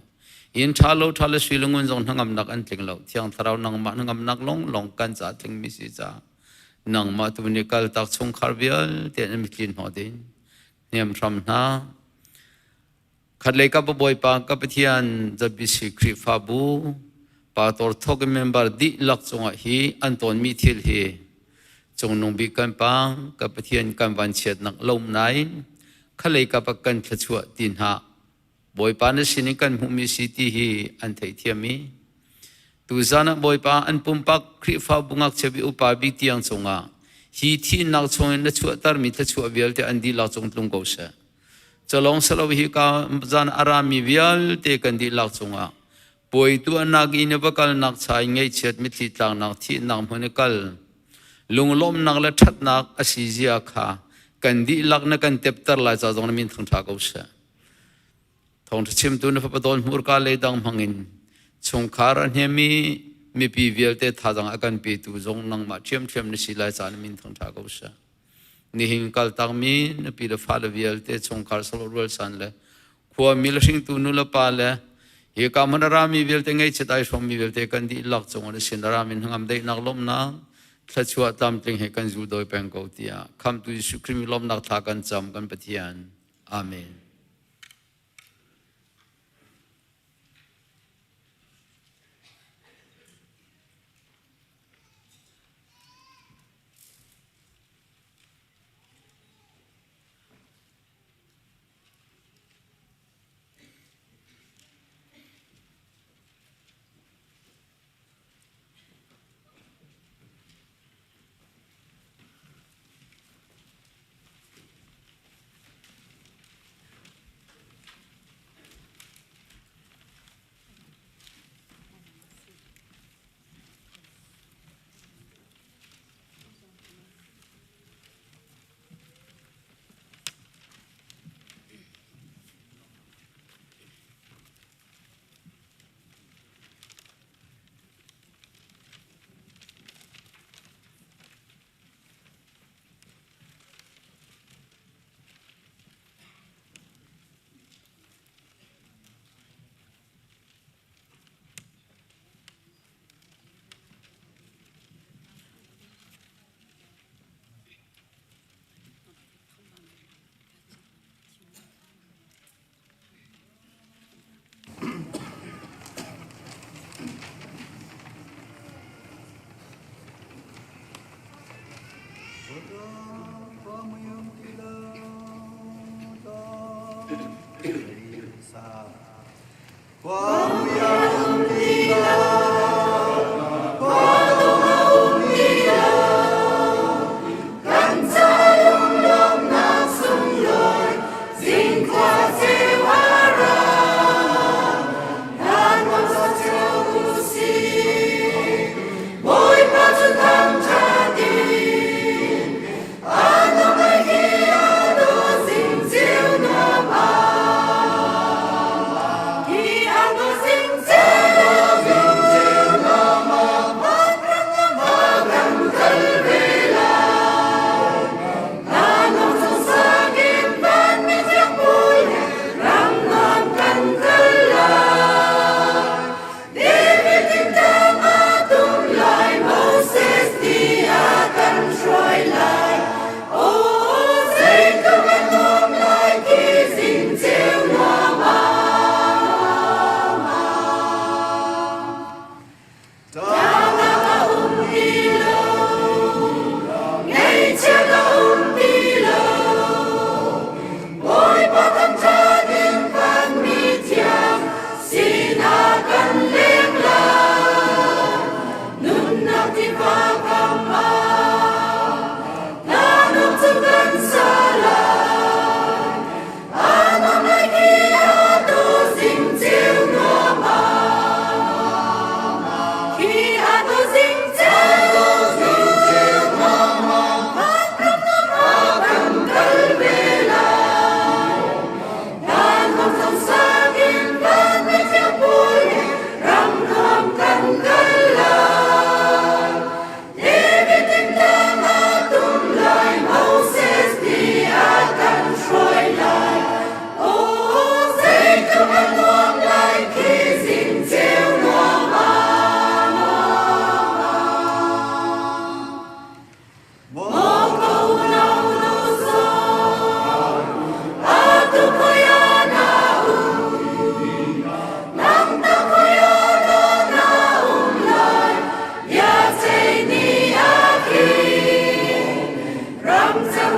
inn ṭha lo ṭha le sui le ngun zong hnangamnak an tling lo thiang thlarau nangmah hnangamnak long long kan ca tlingmi si ca nangmah tu nih kaltak chungkhar vialte an mitli hnawh ding hniam hram hna. Khatlei ka Bawipa ka Pathian ZBC Khrihfabu pastor thawk in member dihlak cungah hi an tawnmi thil hi cungnung bik kan pang ka Pathian kan vanchiatnak lom nain khalei ka pak kan thluachuah ti hna Bawipa na sin in kan hmuhmi si ti hi an theihthiam i tuzan ah Bawipa an pumpak Khrihfabu ngakchia bi upa bi tiang cungah hi thihnak chungin na chuahtermi thluachuah vialte an dihlak cung tlung ko seh. Calong salo hi ka zan a rami vialte kan dihlak cungah puai tuahnak i na va kalnak cha in ngaihchiat mitthli tlaknak thihnak hmun i kal lunglawmhnak le ṭhatnak a si zia kha kan dihlak na kan tepter lai ca zong na min thangṭha ko seh. Thawngṭha chimtu na fapa dawn hmurka leidang hmangin chungkhar a hnem i mipi vialte thazang a kan petu zong nangmah ṭhiamṭhiam na si lai ca na min thangṭha ko seh. Nihin kaltakmi na pi le fale vialte chungkhar salo rualsan le khuami le hringtu nu le pa le hi ka hmun a rami vialte ngaihchiat ai hrawmmi vialte kan dihlak cung ah na sin a rami hnangam daihnak lawmhnak thluachuah tlamtling he kan zul dawi peng ko tiah khamtu Jesuh Khrih lawmnak thla kan cam kan Pathian. Amen.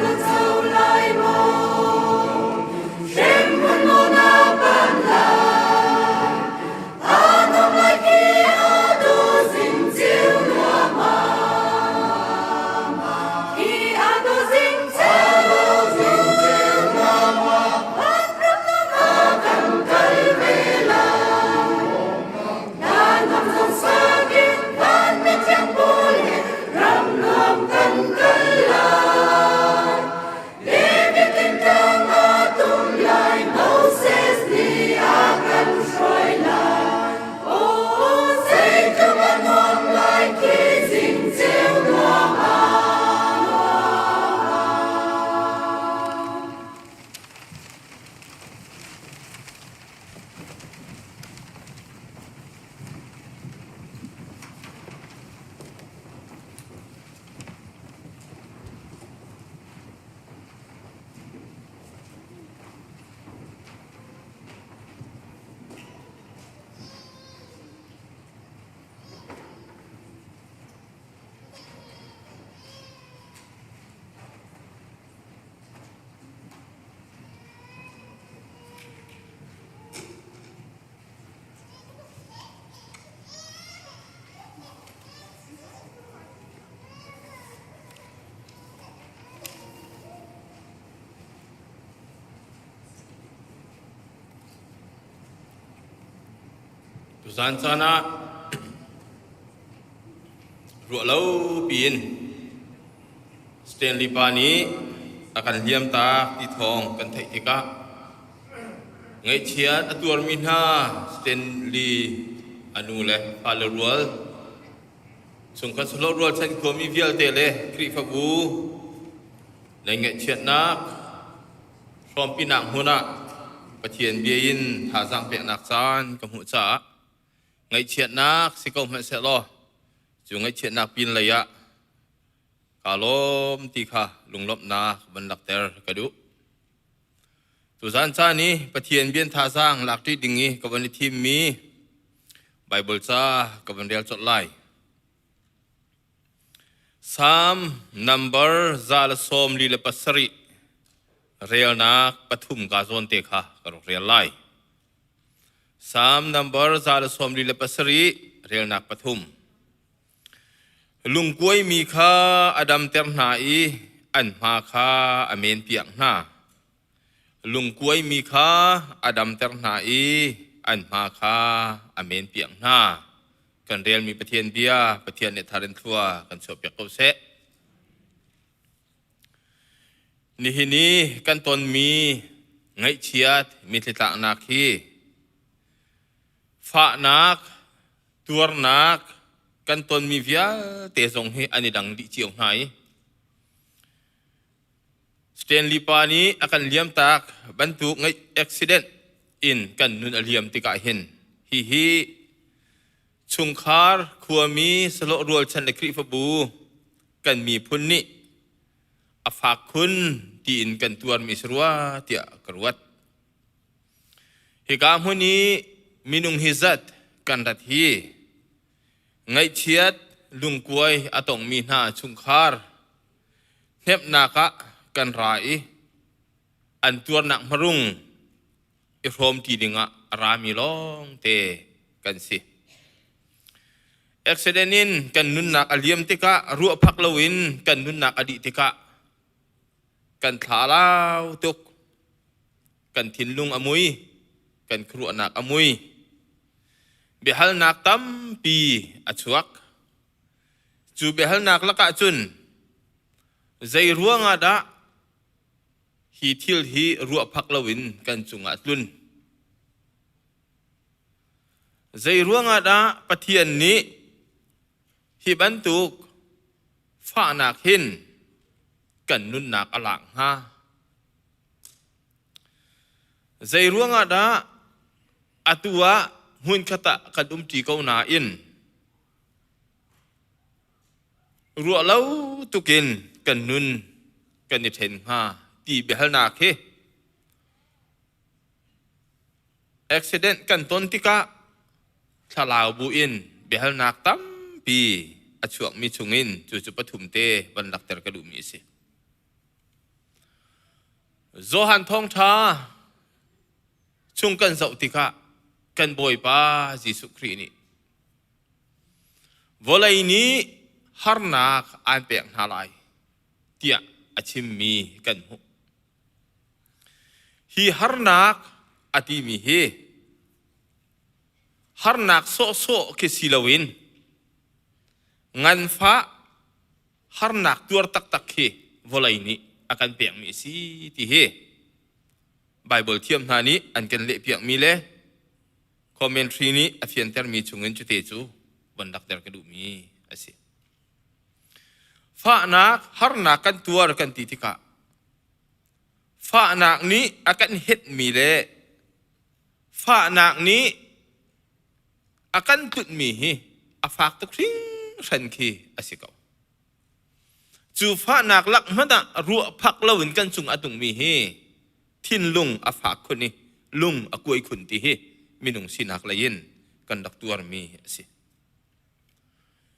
na co lai maw? Hremhmun maw na pan lai? A nuam lai khi a du zing ceu nuam ah. Khi a du zing ceu nuam ah. Vanram nuam ah kan kal ve lai. Na nuam zong sakin van mithiang pawl he ram nuam kan kal lai. David tlang a tum lai, Moses nih a kan hruai lai. Aw, zeitluk a nuam lai khi zing ceu nuam ah. Tuzaan caan ah ruah lo piin Stanley pa nih a kan hliam tak ti thawng kan theih tikah ngaihchiat a tuarmi hna Stanley a nu le fale rual chungkhat solo rualchan khuami vialte le Khrihfabu nan ngaihchiatnak hrawmpinak hmun ah Pathian bia in thazaang peknak caan ka hmuh caah ngaihchiatnak si ko hmanh sehlaw cu ngaihchiatnak pin lei ah kaa lawm ti kha lunglawmhnak van lakter ka duh. Tuzan caan i Pathian bian thazaang lakṭi ding i ka van i thimmi Baibal ca ka van rel colh lai. Salm number 147 relnak pathum ka zawn te kha ka rak rel lai. Salm number 147 relnak pathum. Lungkuaimi kha a damter hna i an hma kha a menpiak hna. Lungkuaimi kha a damter hna i an hma kha a menpiak hna. Kan relmi Pathian bia Pathian nih thar in thlua kan chuahpiak ko seh. Nihin i kan tonmi ngaihchiat mitthli tlaknak hi fahnak tuarnak kan tonmi vialte zong hi an i dang dih cio hna i Stanley pa nih a kan liamtak bantuk ngeih accident in kan nun a liam tikah hin hihi chungkhar khuami salawh rualchan le Khrihfabu kan miphun nih a fak khun tiin kan tuarmi si rua tiah ka ruat. Hika hmun i minung hi zat kan rat hi ngaihchiat lungkuai a tongmi hna chungkhar hnemhnak ah kan ra i an tuarnak hmarung i hrawmṭi dingah a rami lawngte kan si. Accident in kan nunnak a liam tikah ruahphak loin kan nunnak a dih tikah kan thlalau tuk. Kan thinlung a mui, kan khuaruahnak a mui. Biahalnak tampi a chuak. Cu biahalnak lakah cun zei ruangah dah hi thil hi ruahphak loin kan cungah tlun? Zei ruangah dah Pathian nih hi bantuk fahnak hin kan nunnak a lak hnga? Zei ruangah dah atu ah hmunkhat ah kan umṭi ko nain ruah lo tukin kan nun kan i ṭhen hnga ti biahalnak hi accident kan ton tikah thlarau bu in biahalnak tampi a chuakmi chungin cucu pathum te van lakter ka duhmi a si. Johan thawngṭha chung kan zoh tikah kan Bawipa Jesuh Khrih nih vawlei nih harnak aan pek hna lai tiah a chimmi kan hmuh. Hi harnak a timi hi harnak sawhsawh khi si loin nganfah harnak tuar taktak khi vawlei nih a kan pekmi a si ti hi Bible thiam hna nih an kan lehpiakmi le commentary nih a fiantermi chungin cute cu von lakter ka duhmi a si. Fahnak, harnak kan tuar kan ti tikah fahnak nih a kan hetmi le fahnak nih a kan tlunhmi hi a fak tuk hringhran khi a si ko. Cu fahnak lak hmanh ah ruah phak loin kan cung a tungmi hi thinlung a fak khun i lung a kuai khun ti hi minung sinak lei in kan rak tuarmi a si.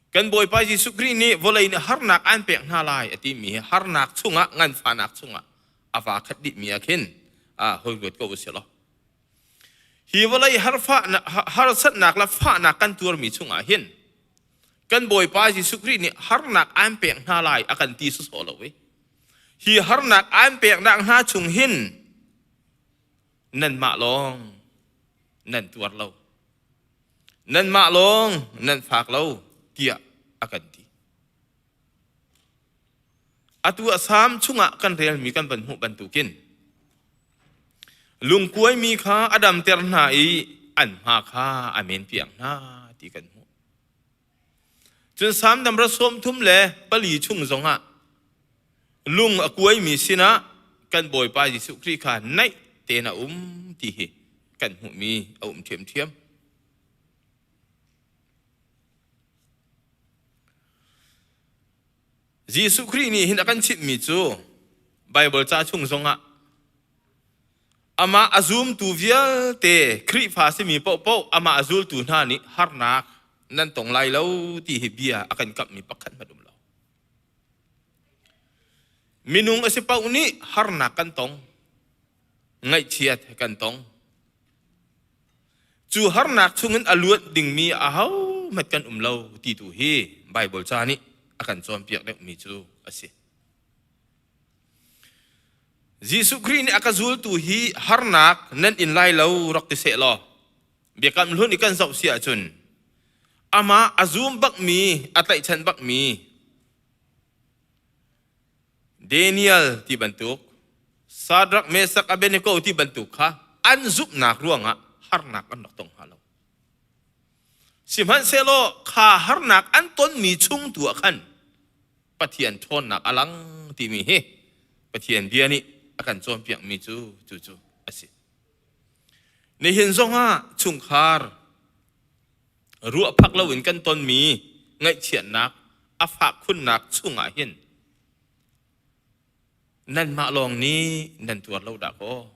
Kan Bawipa Jesuh Khrih nih vawlei nih harnak an pek hna lai a timi hi harnak chungah nganfahnak chungah a va khat dihmi ah khin hoi ruat ko usih law hi vawlei harsatnak le fahnak kan tuarmi chungah hin kan Bawipa Jesuh Khrih nih harnak an pek hna lai a kan ti sawsawh lo i hi harnak an peknak hna chung hin nanmah lawng nan tuar lo nanmah lawng nan fak lo tiah a kan ti. Atu a Salm chungah kan relmi kan van hmuh bantukin lungkuaimi kha a damter hna i an hma kha a men piak hna ti kan hmuh. Cun Salm namra 34 chung zongah lung a kuaimi sinah kan Bawipa Jesuh Khrih kha naih tein a um ti hi kan hmuhmi a um ṭhiamṭhiam. Jesuh Khrih nih hin a kan chimhmi cu Baibal ca chung zongah amah a zumtu vialte Khrihfa simi paohpaoh amah a zultu hna nih harnak nan tong lai lo ti hi bia a kan kamhmi pakhat hmanh um lo. Minung a si paoh nih harnak kan tong, ngaihchiat kan tong. Cu harnak chungin a luat dingmi ahohmanh kan um lo ti tu hi Baibal ca nih a kan cawnpiak deuhmi cu a si. Jesuh Khrih nih a ka zultu hi harnak nan in lai lo rak ti seh law biakam hlun i kan zoh si ahcun amah a zum bakmi a tlaihchan bakmi Daniel ti bantuk Shadrach Meshach Abednego ti bantuk kha an zumhnak ruangah harnak an rak tong hnga lo. Sihmanhsehlaw kha harnak an tonmi chung tu ah khan Pathian ṭhawnnak a lang timi hi Pathian bia nih a kan cawnpiakmi cu cucu a si. Nihin zongah chungkhar ruahphak loin kan tonmi ngaihchiatnak a fak khunnak chungah hin nanmah lawng nih nan tuar lo dah kaw.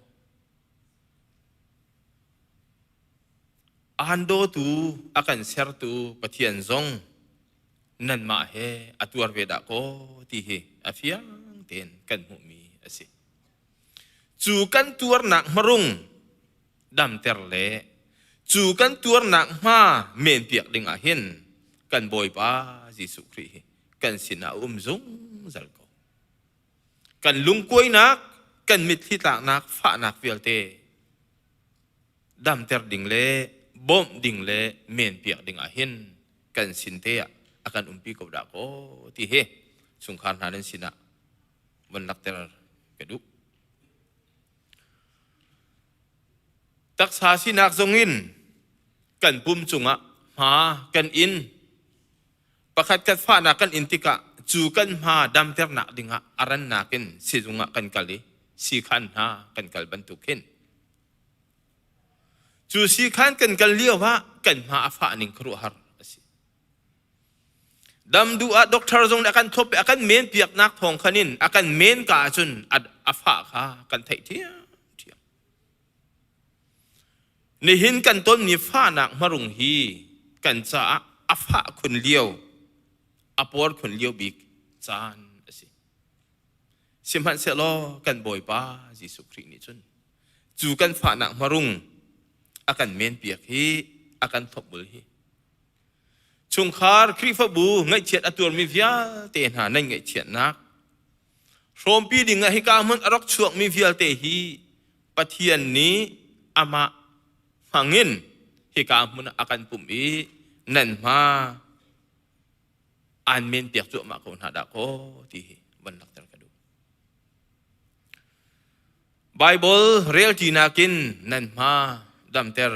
Aan dawtu a kan sertu Pathian zong nanmah he a tuar ve dah kaw ti hi a fiang tein kan hmuhmi a si. Cu kan tuarnak hmarung damter le cu kan tuarnak hma menpiak dingah hin kan Bawipa Jesuh Khrih hi kan sinah a um zungzal ko. Kan lungkuainak, kan mitthli tlaknak, fahnak vialte damter ding le bawmh ding le menpiak dingah hin kan sin te ah a kan umpi ko dah kaw ti hi chungkhar hna nan sinah von lakter ka duh. Taksa sinak zongin kan pum cungah hma kan in pakhat khat fahnak kan in tikah cu kan hma damternak dingah a rannak in sizung ah kan kal i siikhan hna kan kal bantuk hin cu siikhan kan kal lio ah kan hma a fah ning khuaruahhar a si. Dam duh ah doctor zong nih a kan thlop i a kan men piaknak thawng khan in a kan men ka ahcun a fah kha kan theih ṭhiamṭhiam. Nihin kan tonmi fahnak hmarung hi kan caah a fah khun lio, a por khun lio bik caan a si. Sihmanhsehlaw kan Bawipa Jesuh Khrih nih cun cu kan fahnak hmarung a kan menpiak hi a kan thopbul hi chungkhar Khrihfabu ngaihchiat a tuarmi vialte hna nan ngaihchiatnak hrawmpi ding ah hika hmun a rak chuakmi vialte hi Pathian nih amah hmangin hika hmun ah a kan pumh i nan hma aan men piak cuahmah ko hna dah kaw ti hi van lakter ka duh. Bible rel ṭi nakin nan hma damter.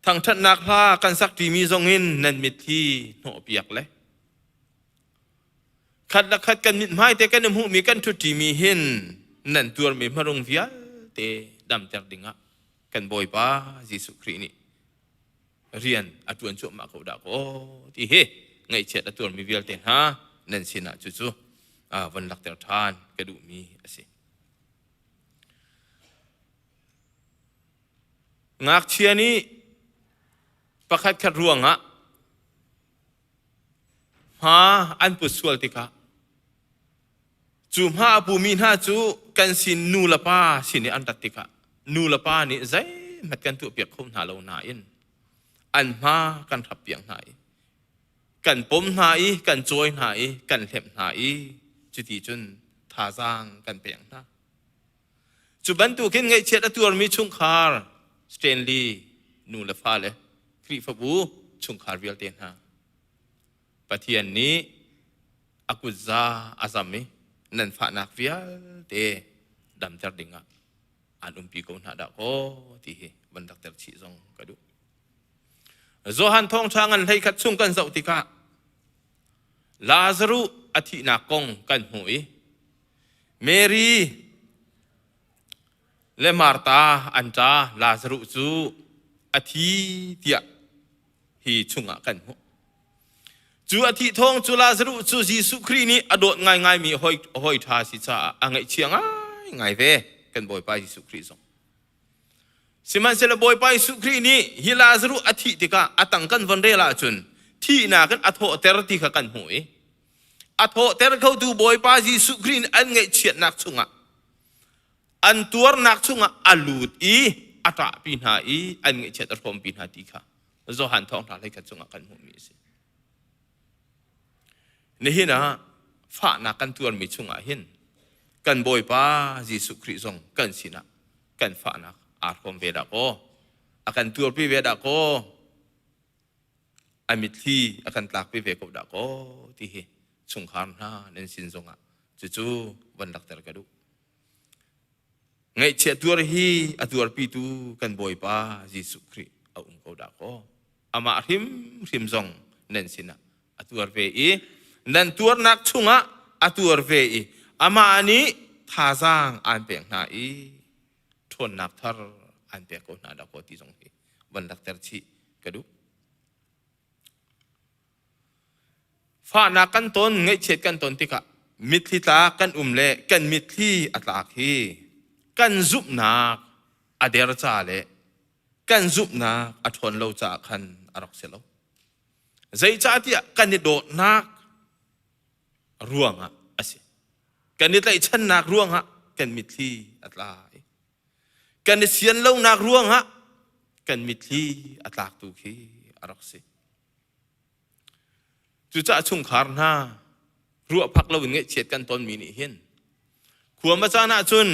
Thangṭhatnak hla kan sak ṭimi zongin nan mitthli hnawhpiak le khat le khat kan mithmai te kan i hmuhmi kan ṭhut ṭimi hin nan tuarmi hmarung vialte damter dingah kan Bawipa Jesuh Khrih nih rian a ṭuan cuahmah ko dah kaw ti hi ngaihchiat a tuarmi vialte hna nan sinah cucu von lakter ṭhan ka duhmi a si. Ngakchia nih pakhat khat ruangah hma an put sual tikah cu hma a pumi hna cu kan sin nu le pa sin i an rat tikah nu le pa nih zeihmanh kan tuahpiak kho hna lo nain an hma kan hrappiak hna i kan pom hna i kan cawi hna i kan hlemh hna i cuti cun thazaang kan pek hna. Cu bantukin ngaihchiat a tuarmi chungkhar Stanley nu le fale Khrihfabu chungkhar vialte hna Pathian nih a kutza a zam i nan fahnak vialte damter dingah an umpi ko hna dah kaw ti hi van rak ter chih zong ka duh. Johan thawngṭha ngan 11 chung kan zoh tikah Lazaruh a thihnak kong kan hmuh i Mary le Martha an ṭa Lazaruh cu a thi tiah hi chungah kan hmuh. Cu a thih thawng cu Lazaruh cu Jesuh Khrih nih a dawt ngaingaimi hawi, hawi ṭha si caah a ngaihchia ngaingai ve kan Bawipa Jesuh Khrih zong. Sihmanhsehlaw Bawipa Jesuh Khrih nih hi Lazaruh a thih tikah a tang kan von rel ahcun thihnak in a thawhter ti kha kan hmuh i a thawhter khotu Bawipa Jesuh Khrih nih an ngaihchiatnak chungah an tuarnak chungah a lut i a ṭahpi hna i an ngaihchiat a hrawmpi hna ti kha Johan thawngṭha 11 chungah kan hmuhmi a si. Nihin ah fahnak kan tuarmi chungah hin kan Bawipa Jesuh Khrih zong kan sinah kan fahnak aa hrawm ve dah kaw a kan tuarpi ve dah kaw a mitthli a kan tlakpi ve ko dah kaw ti hi chungkhar hna nan sin zongah cucu van lakter ka duh. Ngaihchiat tuar hi a tuarpitu kan Bawipa Jesuh Khrih a um ko dah kaw amah hrimhrim zong nan sinah a tuar ve i nan tuarnak chungah a tuar ve i amah nih thazaang aan pek hna i ṭhawnnak thar aan pek ko hna dah kaw ti zong hi van lakter chih ka duh. Fahnak kan ton, ngaihchiat kan ton tikah mitthli tlak kan um le kan mitthli a tlak hi kan zumhnak a der ca le kan zumhnak a ṭhawn lo caah khan a rak si lo. Zeicahtiah kan i dawtnak ruangah a si. Kan i tlaihchannak ruangah kan mitthli a tla i kan i sian lonak ruangah kan mitthli a tlak tu khi a rak si. Cucaah chungkhar hna ruahphak loin ngaihchiat kan tonmi nih hin khua ma caan ahcun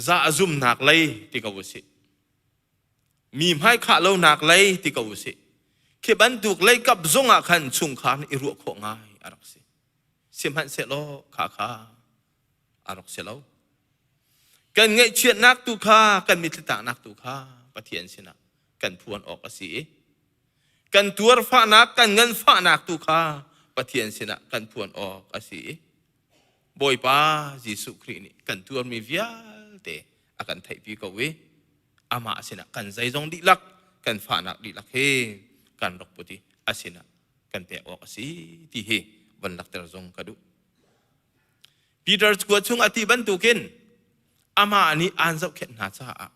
za zumnak lei ti ko usih. Mi hmai khah lonak lei ti ko usih. Khi bantuk lei kap zong ah khan chungkhar nih i ruah khawh ngai a rak si. Sihmanhsehlaw kha kha a rak si lo. Kan ngaihchiatnak tu kha kan mitthli tlaknak tu kha Pathian sinah kan phuan awk a si i kan tuarfahnak kan nganfahnak tu kha Pathian sinah kan phuan awk a si i Bawipa Jesuh Khrih nih kan tuarmi vialte a kan theihpi ko i amah sinah kan zeizong dihlak kan fahnak dihlak hi kan rak put i a sinah kan pek awk a si ti hi van lakter zong ka duh. Peter kua chung a ti bantukin amah nih aan zohkhenh hna caah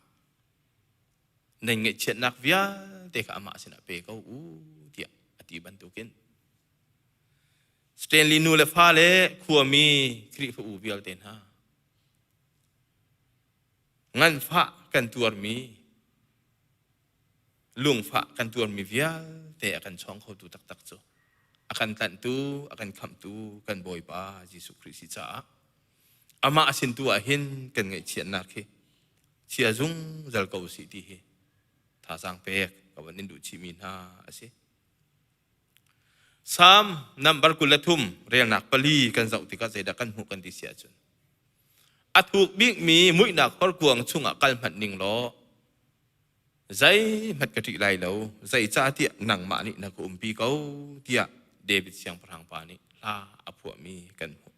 nan ngaihchiatnak vialte kha amah sinah pe ko u tiah a ti. ti bantukin Stanley nu le fa le khuami Khrihfa u vialte hna nganfah kan tuarmi lungfah kan tuarmi vialte a kan chawng khotu taktak cu a kan tlanhtu a kan khamhtu kan Bawipa Jesuh Khrih si caah amah a sin tu ah hin kan ngaihchiatnak hi chia zungzal ko usih ti hi thazaang pek ka van in duh chihmi hna a si. Salm nambar 23 relnak pali kan zoh tikah zeidah kan hmuh kan ti si ahcun a thuk bikmi muihnak horkuang chungah kal hmanh ning law zeihmanh ka ṭih lai lo zeicahtiah nangmah nih na ka umpi ko tiah David siangpahrang pa nih hla a phuahmi kan hmuh.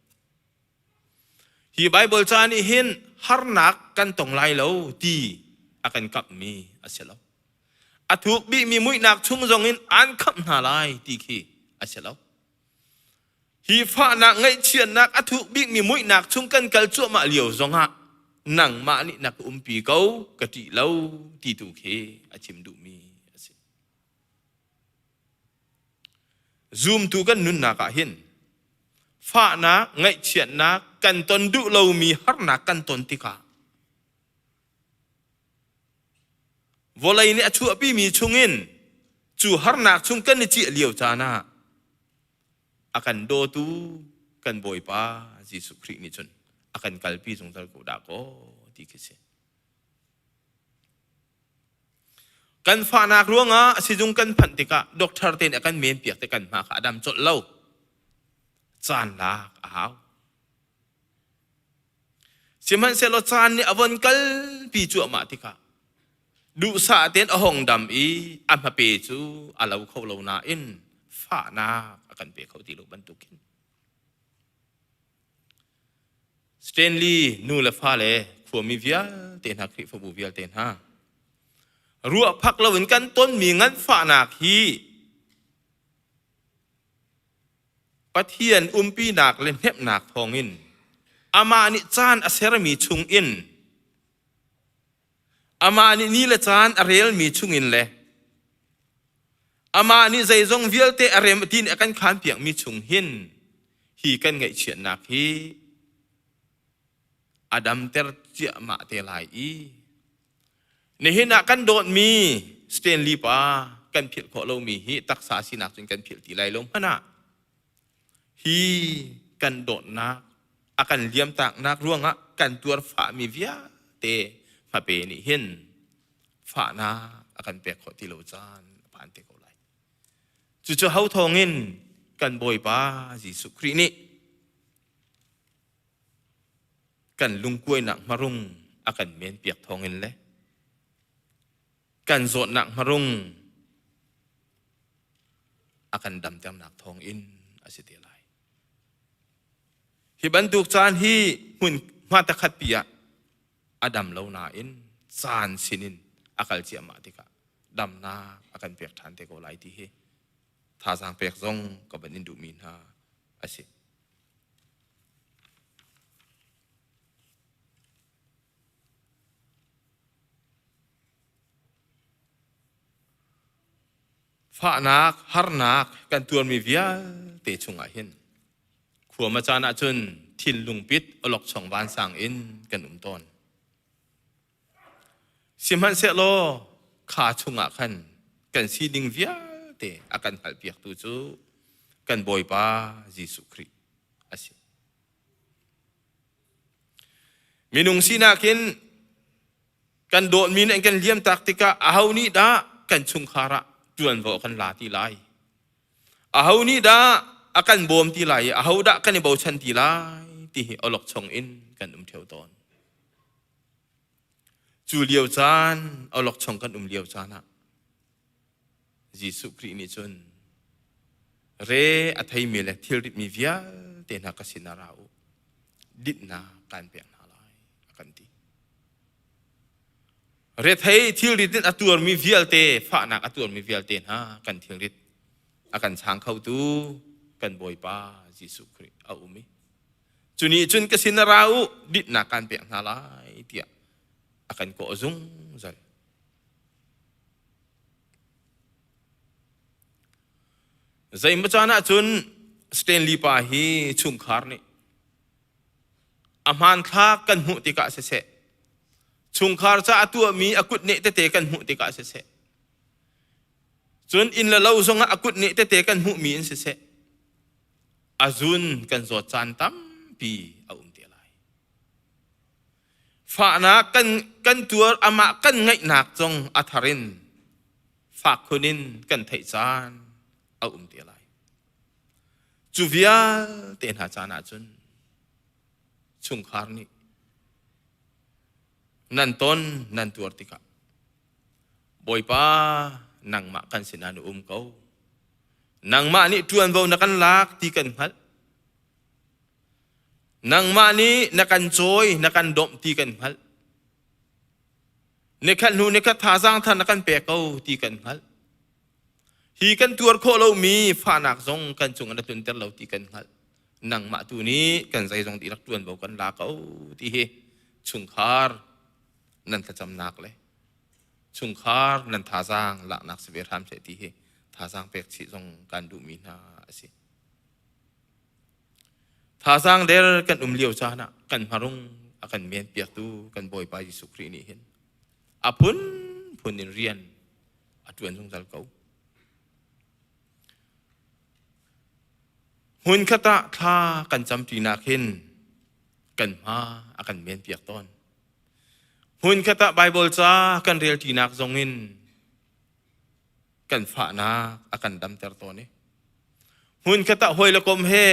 Hi Baibal ca nih hin harnak kan tong lai lo ti a kan kamhmi a si lo. A thuk bikmi muihnak chung zongin aan khamh hna lai ti khi a si lo. Hi fahnak ngaihchiatnak a thuk bikmi muihnak chung kan kal cuahmah lio zongah nangmah nih na ka umpi ko ka ṭih lo ti tu khi a chim duhmi a si. Zumtu kan nunnak ah hin fahnak, ngaihchiatnak, kan ton duh lomi harnak kan ton tikah vawlei nih a chuahpimi chungin cu harnak chung kan i ciah lio caan ah a kan dawtu kan Bawipa Jesuh Khrih nih cun a kan kalpi zungzal ko dah kaw ti khi si. Kan fahnak ruangah sizung kan phanh tikah doctor te nih a kan men piak te kan hma kha a dam colh lo. Caan lak a hau. Sihmanhsehlaw caan nih a von kalpi cuahmah tikah duhsah tein a hong dam i a hmape cu a lo kho lo nain fahnak a kan pe kho ti lo bantukin Stanley nu le fale khuami vialte hna Khrihfabu vialte hna ruahphak loin kan tonmi nganfahnak hi Pathian umpinak le hnemhnak thawngin amah nih caan a sermi chungin amah nih ni le caan a relmi chungin le Amah nih zeizong vialte a rem ti nih a kan khanpiakmi chung hin hi kan ngaihchiatnak hi a damter ciahmah te lai i nihin ah kan dawtmi Stanley pa kan philh khawh lomi hi taksa sinak cun kan philh ti lai lo hmanh ah hi kan dawtnak a kan liamtaknak ruangah kan tuar fahmi vialte hmape nih hin fahnak a kan pek khawh ti lo caan a phan te ko lai. Cucu ho thawngin kan Bawipa Jesuh Khrih nih kan lungkuainak hmarung a kan men piak thawngin le kan zawtnak hmarung a kan damternak thawngin a si te lai. Hi bantuk caan hi hmun hma takhat pi ah a dam lo nain caan sinin a kal ciahmah tikah damnak a kan pek ṭhan te ko lai ti hi thazaang pek zong ka van in duhmi hna a si. Fahnak, harnak kan tuarmi vialte chungah hin Khuama caan ahcun thinlung pit awlokchong vansang in kan um tawn. Sihmanhsehlaw kha chungah khan kan sining vialte a kan hngalhpiaktu cu kan Bawipa Jesuh Khrih a si. Minung sinak in kan dawtmi nih an kan liamtak tikah aho nih dah kan chungkhar ah ṭuanvo kan la ti lai? Aho nih dah a kan bawm ti lai i aho dah kan i bochan ti lai ti hi awlokchong in kan um ṭheo tawn. Cu lio caan awlokchong kan um lio caan ah Jesuh Khrih nih cun re a theimi le thilritmi vialte hna ka sinah ra u dinhnak kaan pek hna lai a kan ti. Rethei thilrit in a tuarmi vialte, fahnak a tuarmi vialte hna kan thilrit a kan chang khotu kan Bawipa Jesuh Khrih a um i cu nih cun ka sin ra u dinhnak kaan pek hna lai tiah a kan kawh zungzal. Zeimaw caan ahcun Stanley pa hi chungkhar nih a hmanthlak kan hmuh tikah siseh, chungkhar ca a tuahmi a kutneh tete kan hmuh tikah siseh, cun inn le lo zongah a kutneh tete kan hmuhmi in siseh, a zun kan zawt caan tampi a um te lai. Fahnak kan, kan tuar amah kan ngaihnak zong a thar in fak khun in kan theih caan a um te lai. Cu vialte hna caan ahcun chungkhar nih nan ton nan tuar tikah Bawipa nangmah kan sinah na um ko. Nangmah nih ṭuanvo na kan lak ti kan hngalh. Nangmah nih na kan cawi, na kan dawmh ti kan hngalh. Nikhat hnu nikhat thazaang thar na kan pek ko ti kan hngalh. Hi kan tuar khawh lomi fahnak zong kan cung na tlunter lo ti kan hngalh. Nangmah tu nih kan zeizong dihlak ṭuanvo kan la ko ti hi chungkhar nan thlacamnak le chungkhar nan thazaang laknak si ve hram seh ti hi thazaang pek chih zong kan duhmi hna a si. Thazaang der kan um lio caan ah kan hmarung a kan men piaktu kan Bawipa Jesuh Khrih nih hin a phunphun in rian a ṭuan zungzal ko. Hmunkhat ah thla kan camṭinak hin kan hma a kan men piak tawn. Hmunkhat ah Baibal ca kan relṭinak zongin kan fahnak a kan damter tawn i hmunkhat ah hawi le kom he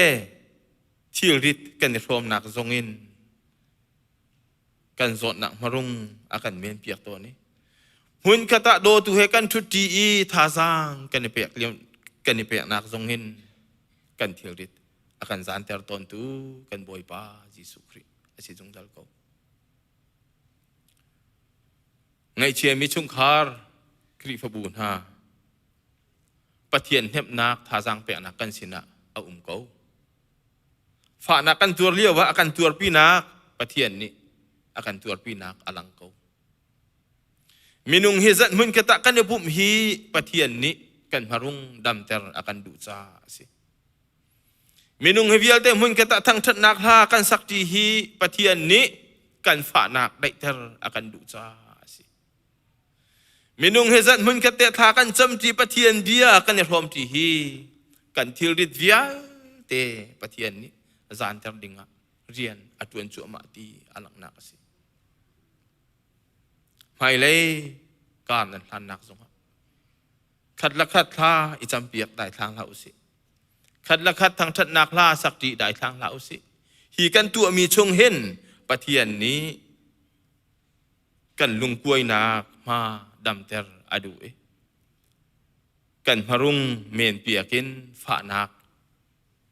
thilrit kan i hrawmnak zongin kan zawtnak hmarung a kan men piak tawn i hmunkhat ah dawtu he kan ṭhutṭi i thazaang kan i pek kan i peknak zongin kan thilrit a kan zanter tawntu kan Bawipa Jesuh Khrih a si zungzal ko. Ngaihchiami chungkhar Khrihfabu hna Pathian hnemhnak thazaang peknak kan sinah a um ko. Fahnak kan tuar lio ah a kan tuarpinak Pathian nih a kan tuarpinak a lang ko. Minung hi zat hmun khat ah kan i pumh hi Pathian nih kan hmarung damter a kan duh caah a si. Minung hi vialte hmunkhat ah thangṭhatnak hla kan sakṭi hi Pathian nih kan fahnak daihter a kan duh caah a si. Minung hi zat hmunkhat te thla kan camṭi Pathian bia kan i hrawmṭi hi kan thilrit vialte Pathian nih zaanter dingah rian a ṭuan cuahmah ti a langhnak a si. Hmailei kar nan hlannak zongah Khat le khat thla i campiak daithlang hlah usih. Khat le khat thangṭhatnak hla sak ṭi daithlang hlah usih. Hi kan tuahmi chung hin Pathian nih kan lungkuainak hma damter a duh i kan hmarung men piak in fahnak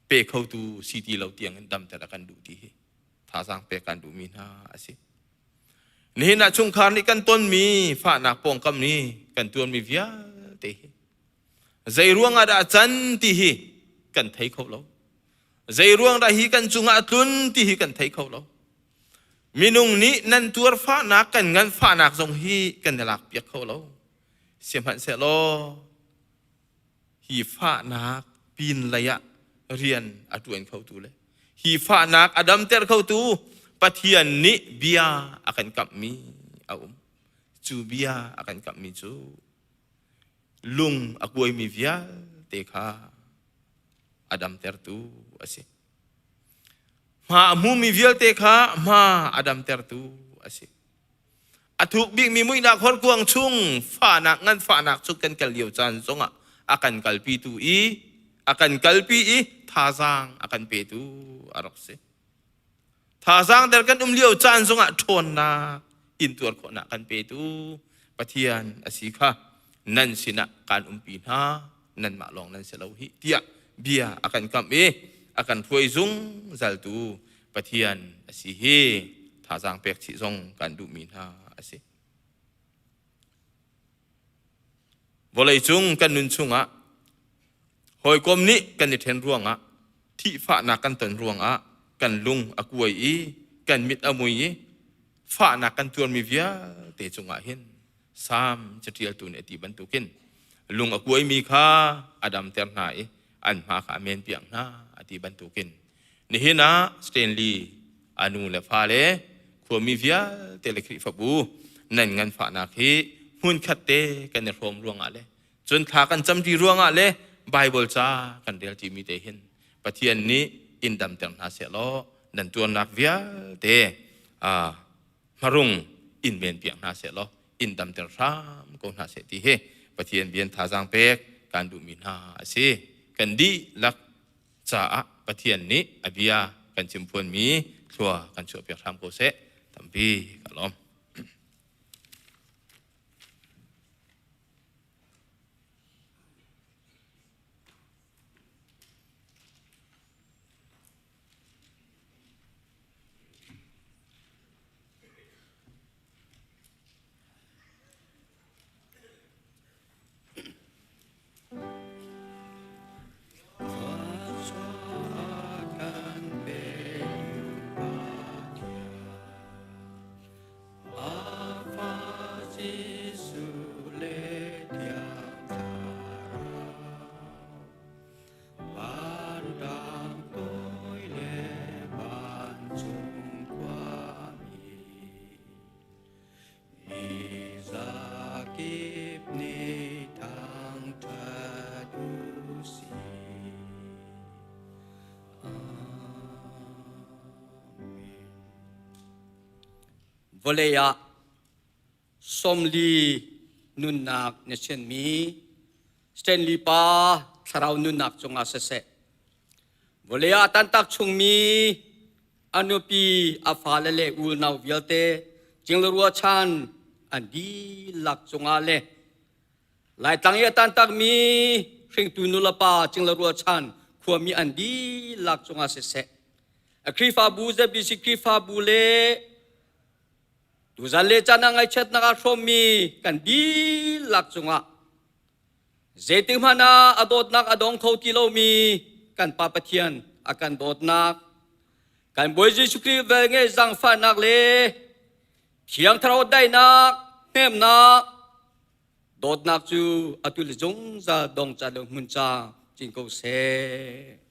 pe khotu si ti lo tiang in damter a kan duh ti hi thazaang pek kan duhmi hna a si. Nihin ah chungkhar nih kan tonmi fahnak pawngkam nih kan tuarmi vialte hi zei ruang ah dah can ti hi kan thei kho lo. Zei ruang dah hi kan cungah a tlun ti hi kan thei kho lo. Minung nih nan tuar fahnak kan ngan fahnak zong hi kan i lak piak kho lo. Sihmanhsehlaw hi fahnak pin lei ah rian a ṭuan khotu le hi fahnak a damter khotu Pathian nih bia a kan kamhmi a um. Cu bia a kan kamhmi cu lung a kuaimi vialte kha a damtertu a si. Hma a hmumi vialte kha hma a damtertu a si. A thuk bikmi muihnak horkuang chung fahnak nganfahnak cu kan kal lio caan zongah a kan kalpitu i a kan kalpi i thazaang a kan petu a rak si. Thazaang der kan um lio caan zongah ṭhawnnak intuar khawhnak kan petu Pathian a si kha nan sinah kaan umpi hna nanmah lawng nan si lo hih tiah bia a kan kamh i a kan hruai zungzaltu Pathian a si hi thazaang pek chih zong kan duhmi hna a si. Vawleicung kan nun chungah hawikom nih kan i ṭhen ruangah thihfahnak kan ton ruangah kan lung a kuai i kan mit a mui i fahnak kan tuarmi vialte cungah hin Salm caṭialtu nih a ti bantukin lung a kuaimi kha a damter hna i. An hma kha a men piak hna a ti bantukin nihin ah Stanley a nu le fale khuami vialte le Khrihfabu nan nganfahnak hi hmunkhat te kan i hrawm ruangah le cun thla kan camṭi ruangah le Bible ca kan rel ṭimi te hin Pathian nih in damter hna seh law nan tuarnak vialte hmarung in men piak hna seh law in damter hram ko hna seh ti hi Pathian bian thazaang pek kan duhmi hna a si. Kan dihlak caah Pathian nih a bia kan chimphuanmi thlua kan chuahpiak hram ko seh. Tampi ka lawm. Vawlei ah 40 nunnak na sianmi Stanley pa thlarau nunnak cungah siseh vawlei ah tantak chungmi a nupi a fale le unau vialte cinglarua chan an dihlak cungah le Laitlang i a tantakmi hringtu nulepa cinglarua chan khuami an dihlak cungah siseh a Khrihfabu ZBC Khrihfabu le Tuzan le caan ah ngaihchiatnak aa hrawmmi kan dihlak cungah zeitik hmanh ah a dawtnak a dong kho ti lomi kan Pa Pathian a kan dawtnak, kan Bawi Jesuh Khrih velngeih zaangfahnak le Thiang Thlarau daihnak, hnemnak, dawtnak cu atu le zungzal dong ca le hmun ca cin ko seh.